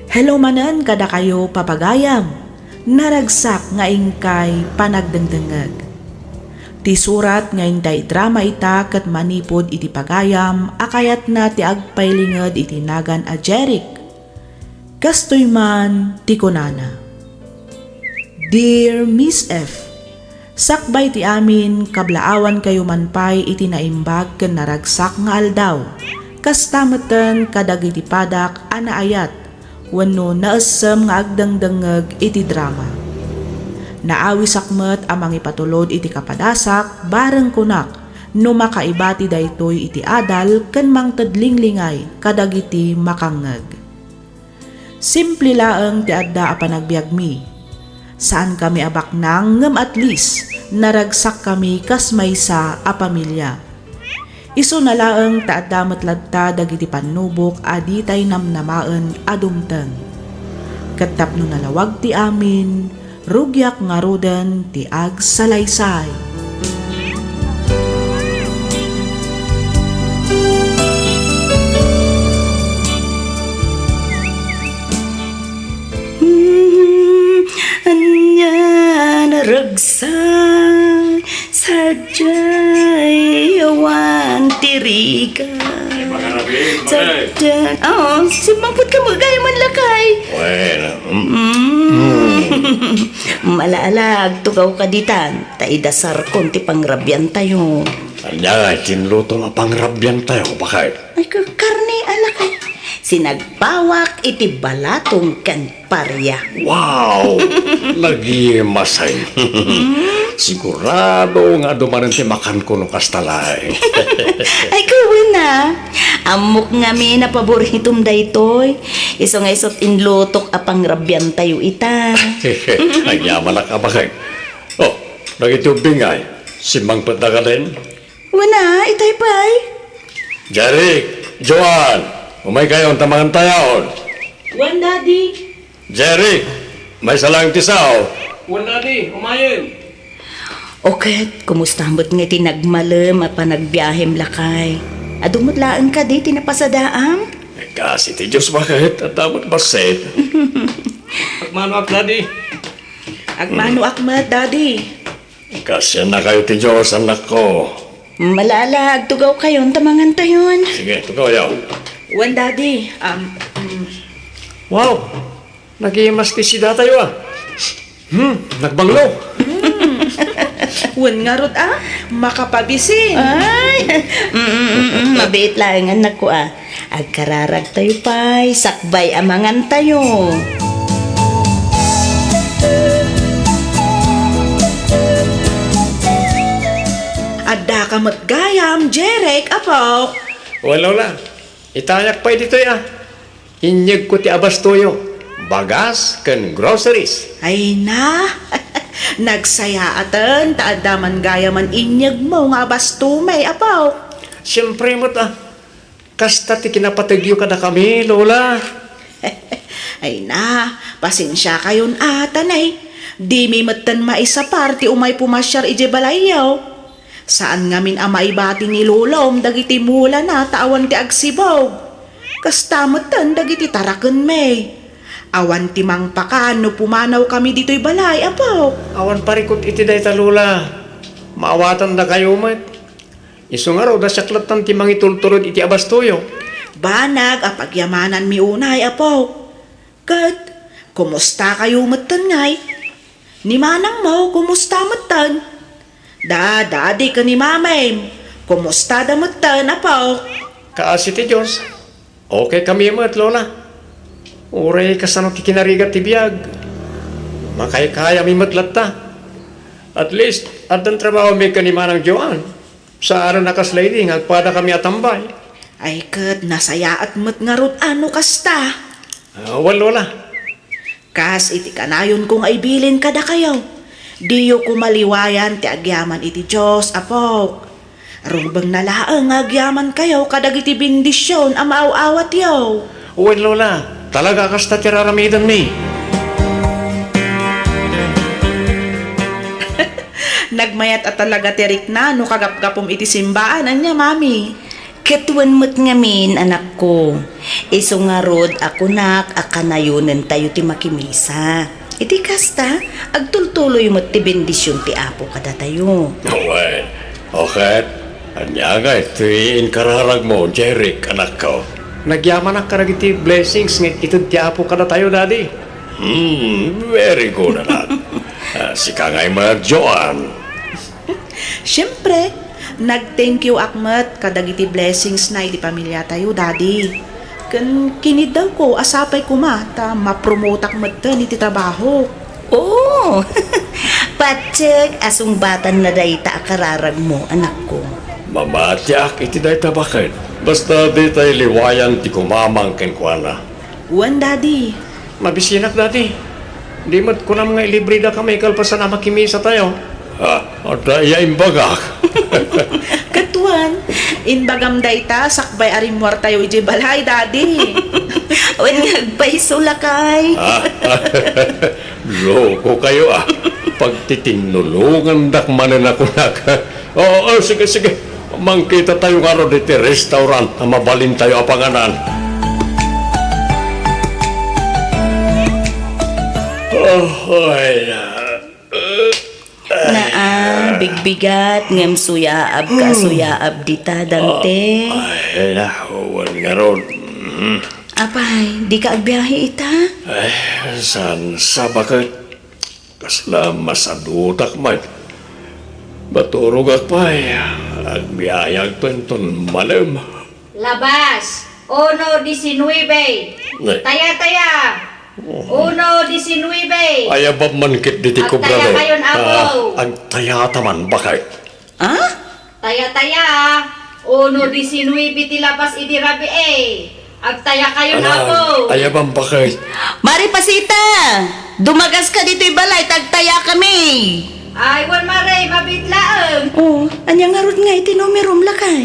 Hello manen kadakayo, papagayam. Naragsak nga inkay panagdengdengngeg. Ti surat nga intay drama ita ket manipud iti pagayam a kayatna ti agpailinged iti nagan a Jeric. Kastoy man ti kunana, Dear Miss F, sakbay ti amin, kablaawankayo man pay iti naimbag ken naragsak nga aldaw. Kasta metten kadagiti padak a naayat wenno naessem nga agdengdengngeg iti drama. Naawisak met a mangipatulod iti kapadasak, bareng kunak no makaibati daytoy iti adal ken mangted linglingay kadagiti makangngeg. Simple laeng ti adda a panagbiagmi. Saankami a baknang ngem at least naragsakkami kas maysa a pamilia. Isuna laeng ta adda met latta dagiti pannubok a ditay namnamaen a dumteng. Ket tapno nalawag ti amin, rugiak ngaruden ti agsalaysay. Hmm, ania naragsak, sadiay awan ti rigat. Ay, makarabin, pare. Sadiay, oh, simmangpet ka met gayam man, lakay. Wen, mm. Mm. Mm. Ala-ala, agtugaw ka ditan, ta idasarkon ti pangrabiantayo. Ania ngay ti inlutom a pangrabiantayo, baket? Ay, ka-, karne, a, lakay. Sinagpawak iti balatong ken paria. Wow! Nagimasay. Sigurado nga adu manen ti makanko no kasta laeng. Ay, kawen a. Ammok ngamin a paboritom daytoy. Isu nga isut' inlutok a pangrabiantayo ita. Agyamanak a baket. Oh, dagiti ubbing ngay, simmangpetda kadin? Wen a, itay pay. Jeric, Joan, umaykayon ta mangantayon. Wen, Daddy. Jeric, maysa laeng ti sao. Wen, Daddy, umayen. O ket, kumusta met nga ti nagmalem a panagbiahem, lakay? Adu met laeng kadi ti napasadaam? Kasi ti Dios, baket, adda met bassit. Agmanoak, Daddy. Agmanoak met, Daddy. Kasiannakayo ti Dios, annakko. Ala-ala, agtugawkayon ta mangantayon. Sige, tugawyo. Wen, Daddy, um, um, Wow! Nagimas ti sidatayo, a. Hmm, nagbanglo. Hmm. Wen ngarud, a, makapabisin. Ay, mm, mm, mm, mm, mabiit laeng, annakko, a. Agkararagtayo pay, sakbay a mangantayo. Addaka met gayam, Jeric, apo. Wen, Lola. Itayak pay ditoy, a. Inyegko ti abastoyo, bagas ken groceries. Ay na, nagsayaaten ta adda man gayaman inyegmo nga abasto, may apo. Siempre met, a. Kasta ti kinapategyo kadakami, Lola. Ay na, pasensiakayon a, ta nay, dimi metten maisapar ti umay pumasiar idiay balayyo. Saan ngamin a maibati ni Lolom dagiti mulana ta awan ti agsibog. Kasta metten dagiti tarakenmi. Awan ti mangpakan no pumanawkami ditoy balay, Apo. Awan parikut iti dayta, Lola. Maawatandakayo met. Isu ngarud a siak latta ti mangitultulod iti abastoyo. Banag a pagyamananmi unay, Apo. Ket, kumustakayo metten ngay? Ni manangmo, kumusta metten? Da, dadi ken ni mamim, kumustada metten, Apo? Kaasi ti Dios, okay kami met, Lola. Uray kasano ti kinarigat ti biag, makaykayami met latta. At least, addan trabahomi ken ni Manang Joan. Saan a kasla idi nga agpadakami a tambay. Ay ket, nasayaat met ngarud a no kasta. Ah, wen, Lola. Kas iti kanayonko nga ibilin kadakayo, diyo koma liwayan ti agyaman iti Dios, Apok. Rumbengna laeng nga agyamankayo kadagiti bendision a maaw-awatyo. Wen, Lola, talaga a kasta ti raramidenmi. Nagmayat a talaga ti rikna no kagapgapum iti simbaan, ania, Mami? Ket wen met ngamin, anakko, isu ngarud a kunak a kanayonentayo ti makimisa. Iti kasta, agtultuloy met ti bendision ti Apo kadatayo. Wen, o ket, ania ngay ti inkararagmo, Jeric, anakko? Nagyamanak kadagiti blessings nga ited ti Apo kadatayo, Daddy. Hmm, very good, anak. Ah, sika ngay met, Joan. Siempre, nag-thank you ak met kadagiti blessings na iti pamiliatayo, Daddy. Ken kiniddawko a sapay koma ta mapromotak metten iti trabaho. Oh! Patiek a sungbatanna dayta a kararagmo, anakko. Mamatiak iti dayta baket. Basta ditay liwayan ti kumamang kenkuana. Wen, Daddy. Mabisinak, Daddy. Di met kunam nga ilibridakami kalpasan a makimisatayo? Ah, adda iya imbagak. Ket wen, imbagam dayta sakbay a rimmuartayo idiay balay, Daddy. Wen nga agpayso, lakay. Ah, loko kayo, ah. Pagtitinulongandak manen a kunak. Oo, oo, sige, sige. Mangkitatayo ngarud iti restaurant a mabalintayo a panganan. Oh, ay, ah, Naa, bigbigat, ngem suyaab ka, suyaab dita, Dante. Ay, na, wen ngarud. Mm. Apay, di ka agbiahe ita? Ay, saan sa baket? Kasla masadutak met. Maturogak pay. Agbiayag penton malem. Labas, uno diecinuebe. Ay. Taya, taya. Uno diecinuebe. Ayabam man ket diti kubrador. Agtaya kayon, Apo. Ah, agtayata man, baket. Ah? Taya, taya. Uno diecinuebe ti labas idi rabii. Agtaya kayon, Apo. Ayabam, baket. Mari Pasita, dumagas ka ditoy balay, ta agtaya kami. Ay, wen, Mare, mabiit laeng. Oh, ania ngarud nga iti numerom, lakay?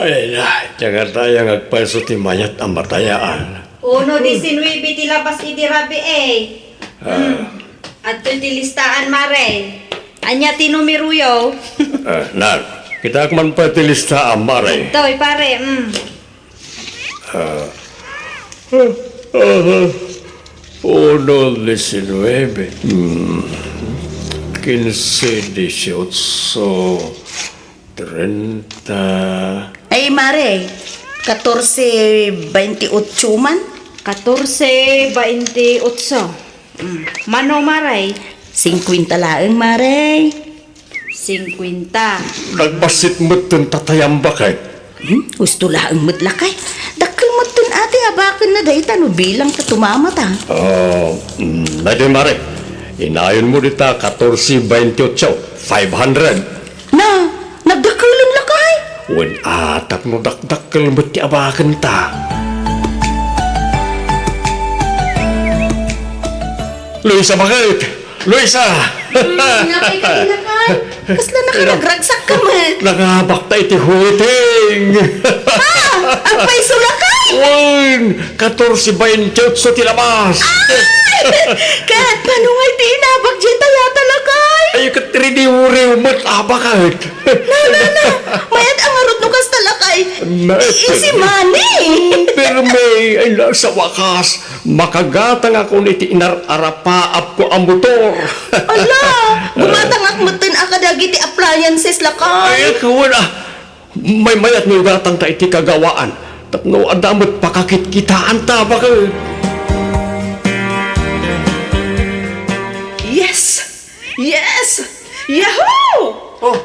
Ay, na, ania nga dayta nga agpayso ti mayat a matayaan. Uno diecinuebe ti labas idi rabii. Ah. Hmm. Adtoy ti listaan, Mare. Ania ti numeroyo? Ah, na, kitaek man pay ti listaan, Mare. Adtoy, pare, mm. Ah. Ah, ah. Uno diecinuebe. Hmm. Quince dieciocho. Treinta. Ay, Mare, catorce veintiocho man? Catorce veintiocho. Mm. Mano, Mare? Cincuenta laeng, Mare. Cincuenta. Nagbassit metten tatayam, baket. Hmm? Husto laeng met, lakay. Dakkel metten ati a bakenna dayta no bilang ta tumamata. Ah, mm, daytoy, Mare. Inayonmo dita catorce veintiocho, five hundred. Na, nagdakelen, lakay? Wen, a, tapno dakdakkel met ti abakenta. Luisa, baket? Luisa! Hmm, apay ka, lakay? Kasla nakaragragsak ka met. Nangabakta iti huiting. Ha? Apay isu, lakay? Wen, katorse baintiotso ti labas. Ay! Ket mano nga iti inabak diay tayata, lakay? Ay, ket ridiwriw met, abak ket. Na, na, na. Mayat a ngarud no kasta, lakay. Mayat. Easy money. Permi, ay, na, sa wakas. Makagatangakon iti inar-arapaapko a motor. Ala, gumatangak metten a kadagiti appliances, lakay. Ay, kawan, ah. Maymayat nga igatangta iti kagawaan. Tapno adda met pakakitkitaan ta, baket. Yes! Yes! Yahoo! Oh,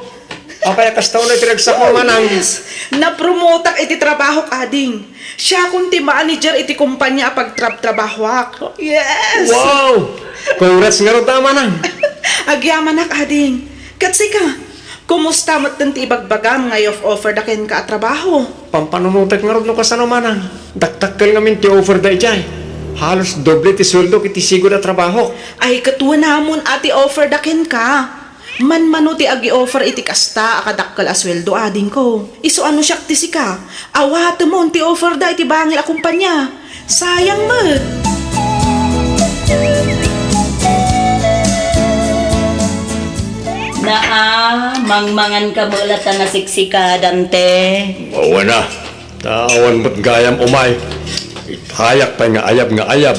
apay a kasta unay ti ragsak mo, manang? Yes! Napromotak iti trabahok, ading. Siakon ti manager iti kompania a pagtrabtrabahoak. Yes! Wow! Congrats ngarud a, manang! Agyamanak, ading. Ket sika, kumusta metten ti ibagbagam nga i-off-offer da kenka a trabaho? Pampanunotek ngarud no kasano, manang. Dakdakkel ngamin ti offer da idiay. Halos doble ti sueldok iti sigud a trabahok. Ay, ket wenamon a ti offer da kenka. Manmano ti agi-offer iti kasta a kadakkel a sueldo, adingko. Isu a no siak ti sika, awatemon ti offer da iti bangir a kompania. Sayang met. Naa, mangmangan ka met la ta nasiksika, Dante. Awan a. Ta awan met gayam umay. Itayak pay nga ayab nga ayab.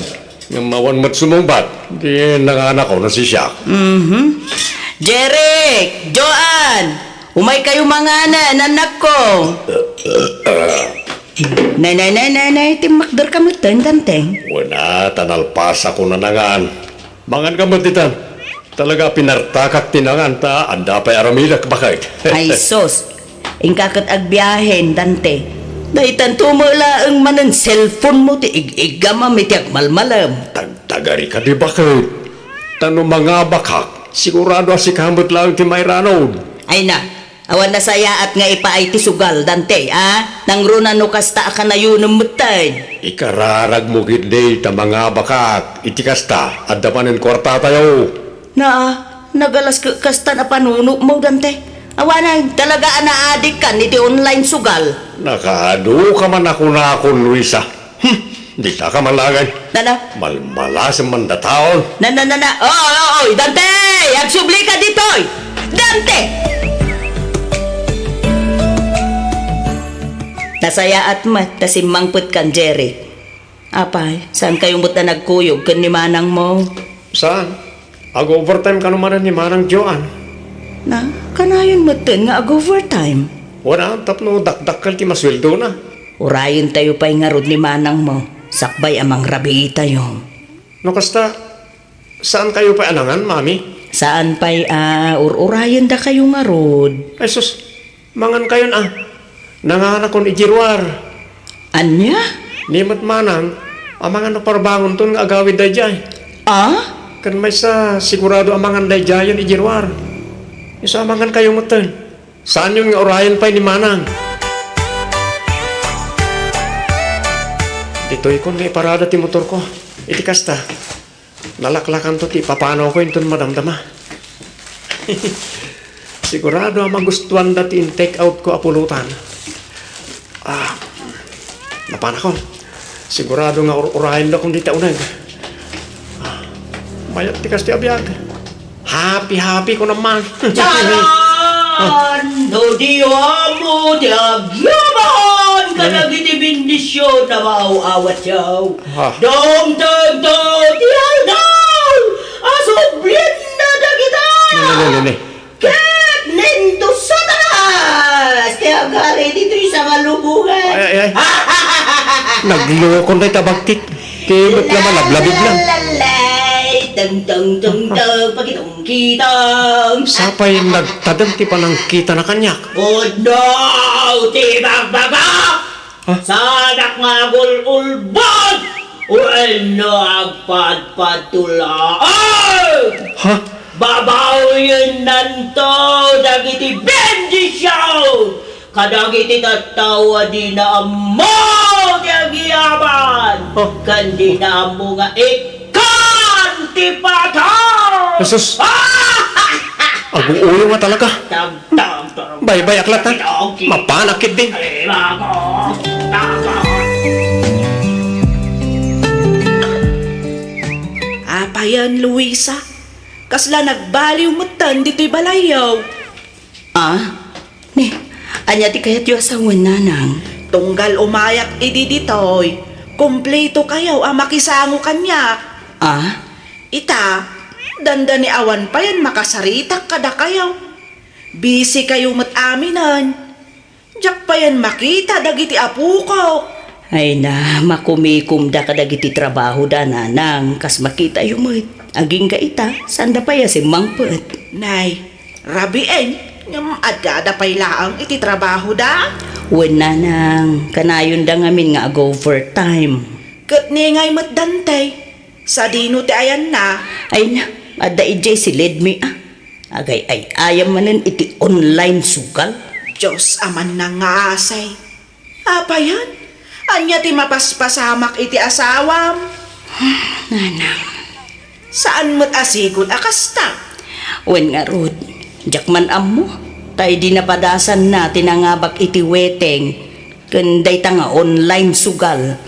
Ngem awan met sumungbat. Di nanganakon a sisiak. Mhm. Jeric, Joan, umay kayo manganen, annakko. Nay, nay, nay, nay, nay, timmakder ka metten, Dante. Wen a, ta nalpasakon a nangan. Mangan ka met ditan. Talaga a pinartakak ti nangan ta adda pay aramidek, baket. Ay sus, inka ket agbiahen, Dante. Daytanto met laeng manen cellphone mo ti ig-iggam a iti agmalmalem. Tagtagari kadi, baket. Ta no mangabakak, sigurado a sika met laeng ti mairanod. Ay na, awan nasayaat nga ipaay ti sugal, Dante, a? Nangruna no kasta a kanayonem metten. Ikararagmo ketdi ta mangabakak. Iti kasta, adda manen kuartatayo. Naa, nagalas ket kastan a panunotmo, Dante. Awanen, talaga a naadikkan iti online sugal. Nakaadu ka man a kunakon, Luisa. Hmm, dita ka malagan. Nana? Malmalasem man dataon. Nana, nana. Oo, oo, oy, Dante! Agsubli ka ditoy! Dante! Nasayaat met ta simmangpet kan Jerry. Apay, saan kayo met a nagkuyog ken ni manangmo? Saan? Ag-overtime kano manen ni Manang Joan? Na, kanayon metten nga ag-overtime. Wala, tapno dakdakkel ti masueldona. Urayentayo pay ngarud ni manangmo, sakbay a mangrabiitayo. No kasta, saan kayo pay a nangan, Mami? Saan pay a ur-urayendakayo ngarud? Ay sus, mangan kayon a. Nanganakon idiay ruar. Ania? Ni met manang, amangan no parbangonton nga agawid daydiay. A? Ken maysa, sigurado amangan daydiayen idiay ruar. Isu amangan kayo metten. Saanyon nga urayen pay ni manang. Ditoykon nga iparada ti motorko. Iti kasta, nalaklakanto ti ipapanawko inton madamdama. Sigurado a magustuanda ti in-take outko a pulutan. Ah, napanakon. Sigurado nga ur-urayendakon dita uneg. Ah, mayat ti kasta a biag. Happy, happy ko naman. Charan! No di amo ti agyaman kadagiti bendision a maaw-awatyo. Ah. Dumtengto ti aldaw a sublienna dagita. Ne, ne, ne, ne, ne. Ket ninto Satanas ti agari ditoy sa malubongan. Ay, ay, ay. Naglokon dayta bagtik. Ti met nga malablabid lang. Lalalay, teng, teng, teng, teng, pakitong kitang. Sapay nagtadem ti panangkitana kaniak. Pudno ti bagbaga! Ha? Saanak nga agul-ulbod wenno agpadpadto laeng. Ha? Babawennanto dagiti bendision kadagiti tattao a dina ammo ti agyamanan, oh, ken dina ammo nga ikkan ti patay. Jesus! Aguuyo nga talaga. Baybay-ak latta. Mapanak ketdi. Apayen, Luisa? Kasla nagbaliw metten ditoy balayyo? Ah? Ni, ania ti kayatyo a sawen, nanang? Tunggal umayak idi ditoy, kumpletokayo a makisango kaniak. Ah? Ita, dandani awan payen makasaritak kadakayo. Busy kayo met aminen. Diak payen makita dagiti apokok. Ay na, makumikomda kadagiti trabahoda, nanang, kas makitayo met. Agingga ita, saanda pay a simmangpet. Nay, rabien, ngem addada pay laeng iti trabahoda? Wen, nanang, kanayonda ngamin nga ag-overtime. Ket ni ngay met dantay, sadino ti ayanna? Ay na, adda idiay siled mi a. Agay-ay-ayam manen iti online sugal. Dios a mannangngaasi. Apayen? Ania ti mapaspasamak iti asawam? Nanang. Saan met a sigud a kasta? Wen ngarud, diak man ammo, ta idi napadasanna ti nangabak iti weteng ken dayta nga online sugal,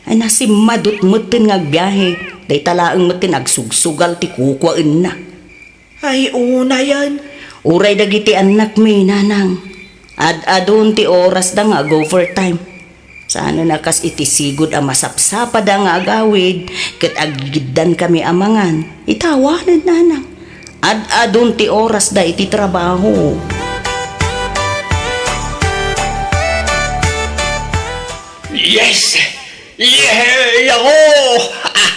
ay nasimmadut metten nga agbiahe, dayta laeng metten agsugsugal ti kukuaenna. Ay, unayen. Uray dagiti annakmi, nanang. Ad-adun ti orasda nga ag-overtime. Saanen a kas iti sigud a masapsapada nga agawid ket aggiddankami a mangan. Ita awanen, nanang. Ad-adun ti orasda iti trabaho. Yes! Yehey ako!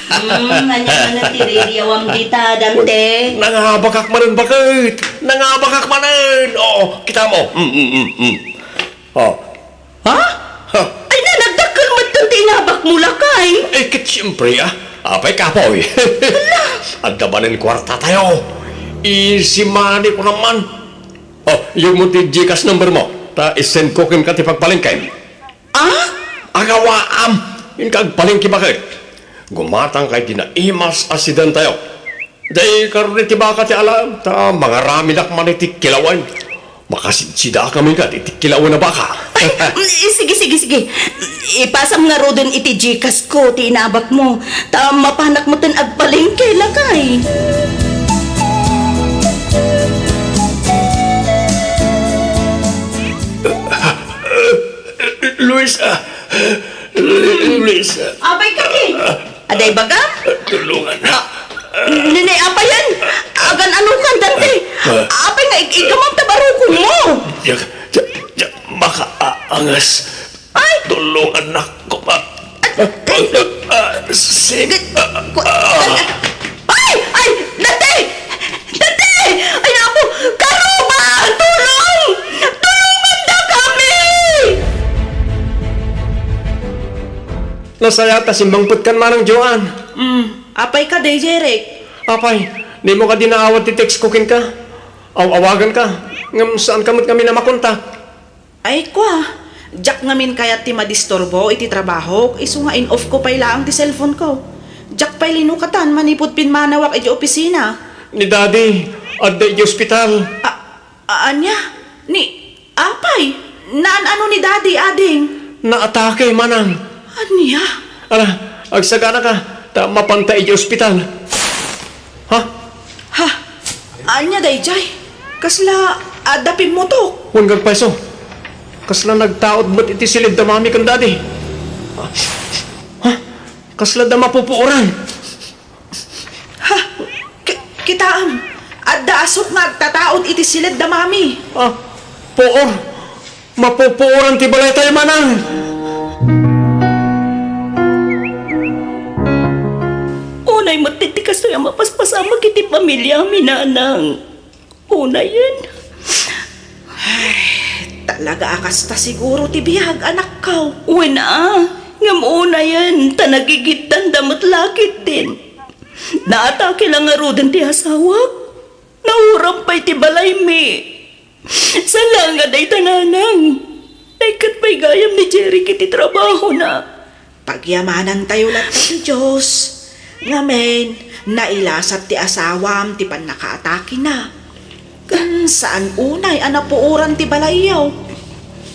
Hmm, ania manen ti ririawam dita, Dante? Nangabakak manen, baket! Nangabakak manen! Oo, kita mo. Mm, mm, mm, mm. Oh. Ha? Ha? Ay na, nagdakkel metten ti inabakmo, lakay! Eh, ket siempre, ah. Apay, kapoy. Hala! Adda manen kuartatayo. Easy money ko naman. Oh, iyegmo ti Gcash number mo. Ta isend ko kenka ti pagpalengkem. Ah? Agawaam! Inka agpalengke, baket. Gumatangka iti naimas a sedan tayo. Daydi karne ti baka ti alaem, ta mangaramidak man iti kilawen. Makasidsidaak ngamin kadi iti kilawen a baka. Ay, mm, sige, sige, sige. Ipasam ngaruden iti Gcash ko ti inabakmo, ta mapanak metten agpalengke, lakay. Luisa! Luisa! Apay kadi? Aday baga? Tulungan na. Ah, nini, apayen? Agan-ano kan, Dante? Apay nga ig-igamam ta barukongmo? Diak, diak, diak makaangas. Ay! Tulungan na ko, ma. Ay! Ah, si-, Ay! Ay! Dati! Dati! Ay, Apo! Karuba! Tulong! Tulungan da kami! Nasaya ta simmangpet kan Manang Joan. Mm, apay ka, Day Jeric? Apay, dimo kadi naawat ti text ko kenka? Aw-awagan ka, ngem saan ka met ngamin a makontak. Ay, kua, diak ngamin kayat ti madisturbo iti trabahok, isu nga in-off ko pay laeng ti cellphone ko. Diak pay linukatan manipud pimmanawak idiay opisina. Ni Daddy, adda idiay ospital. A-, a-, ania? Ni, apay? Naan-ano ni Daddy, ading? Naatake, manang. Ania? Ala, agsaganaka, ta mapanta idiay ospital. Ha? Ha? Ania daydiay? Kasla adda pimmutok? Wen, agpayso. Kasla nagtaud met iti siled da Mami ken Daddy. Ha? Kasla adda mapupuoran. Ha? Ki-, kitaem, adda asuk nga agtataud iti siled da Mami. Ah, puor. Mapupuoran ti balaytayo, manang. Unay met ti kastoy a mapaspasamak iti pamiliami, nanang. Unayen. Ay, talaga a kasta siguro ti biag, anakko. Wen a, ngem unayen, ta nagigiddanda met la ketdin. Naatake la ngaruden ti asawak. Nauram pay ti balaymi. Saan laeng a dayta, nanang. Naikkat pay gayam ni Jeric iti trabahona. Pagyamanantayo latta ti Dios. Ngamin, Nailasat ti asawam ti pannakaatakena. Ken saan unay a napuoran ti balayyo.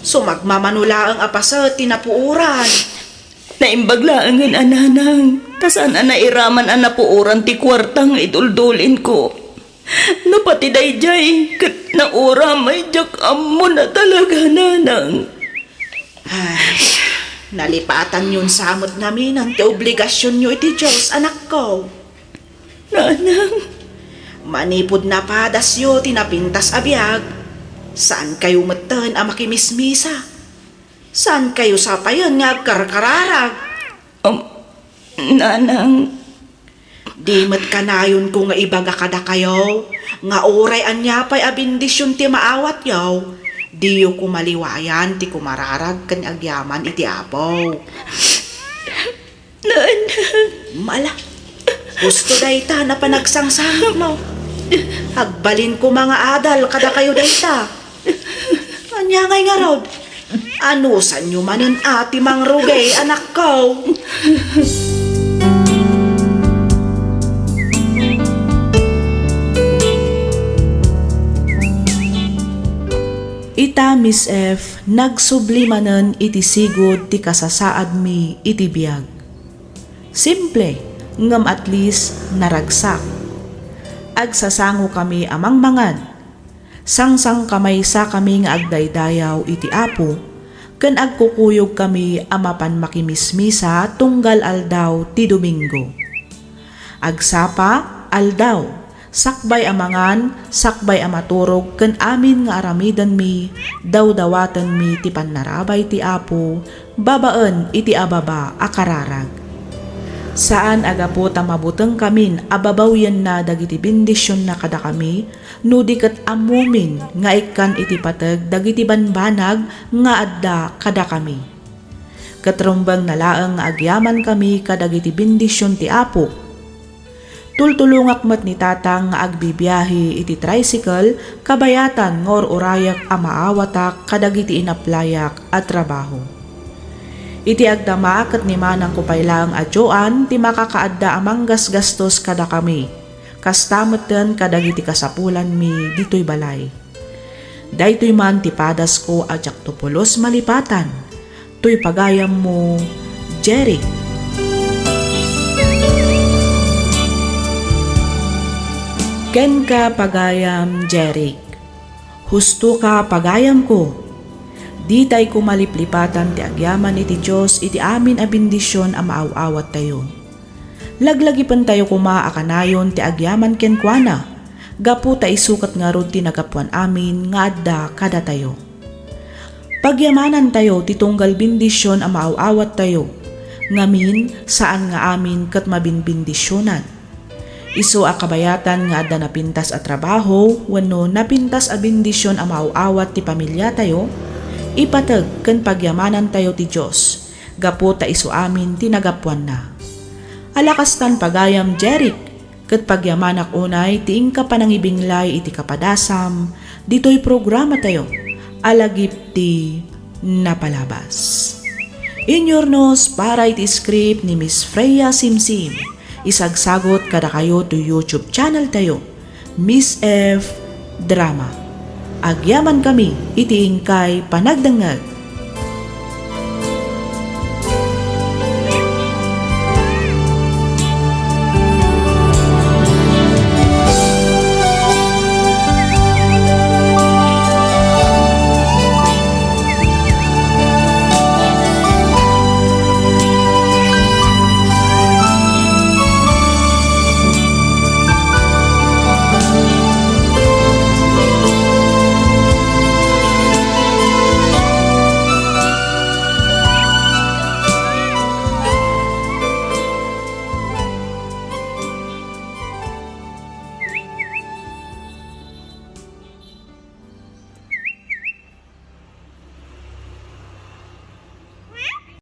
Sumagmamano laeng a paset ti napuoran. Naimbag laengen a nanang, ta saan a nairaman a napuoran ti kuarta nga iduldulinko. No pati daydiay, ket nauram ay diak ammo na talaga, nanang. Ay, nalipatanyon sa met ngaminen ti obligasionyo iti Dios, anakko. Nanang. Manipud napadasyo ti napintas a biag, saankayo metten a makimismisa. Saankayo sapayen nga agkarkararag. Um, nanang. Di met kanayonko nga ibaga kadakayo nga uray ania pay a bendision ti maawatyo, diyo koma liwayan ti kumararag ken agyaman iti Apo. Nanang. Mala. Husto dayta a panagsangsangitmo. Agbalin koma nga adal kadakayo dayta. Ania ngay ngarud? Anusanyo manen a ti mangrugay, anakko? Ita, Miss F, nagsubli manen iti sigud ti kasasaadmi iti biag. Simple, ngem at least naragsak. Agsasangokami a mangmangan. Sangsangkamaysakami nga agdaydayaw iti Apo, ken agkukuyogkami a mapan makimismisa tunggal aldaw ti Domingo. Agsapa, aldaw, sakbay a mangan, sakbay a maturog ken amin nga aramidenmi, dawdawatenmi ti pannarabay ti Apo babaen iti ababa a kararag. Saan a gapu ta mabutengkamin a babawyenna dagiti bendisionna kadakami, no di ket ammomin nga ikkan iti pateg dagiti banbanag nga adda kadakami. Ket rumbengna laeng nga agyamankami kadagiti bendision ti Apo. Tultulongak met ni Tatang nga agbibiahe iti tricycle kabayatan nga ur-urayek a maawatak kadagiti inaplayak a trabaho. Iti agdama ket ni manangko pay laeng a Joan ti makakaadda a manggasgastos kadakami, kasta metten kadagiti kasapulanmi ditoy balay. Daytoy man ti padasko a diakto pulos malipatan. Toy pagayammo, Jeric. Kenka, pagayam Jeric. Hustoka, pagayamko. Ditay koma liplipatan ti agyaman iti Dios iti amin a bendision a maaw-awattayo. Laglagipentayo koma a kanayon ti agyaman kenkuana, gapu ta isu ket ngarud ti nagapuan amin nga adda kadatayo. Pagyamanantayo ti tunggal bendision a maaw-awattayo, ngamin, saan nga amin ket mabinbendisionan. Isu a kabayatan nga adda napintas a trabaho wenno napintas a bendision a maaw-awat ti pamiliatayo, ipateg ken pagyamanantayo ti Dios, gapu ta isu amin ti nagapuanna. Ala kastan, pagayam Jeric, ket pagyamanak unay ti inka panangibinglay iti kapadasam ditoy programatayo a Lagip ti Napalabas. Inyurnos para iti script ni Miss Freya Simsim, isagsagot kadakayo toy YouTube channel tayo, Miss F Drama. Agyamankami iti inkay panagdengngeg.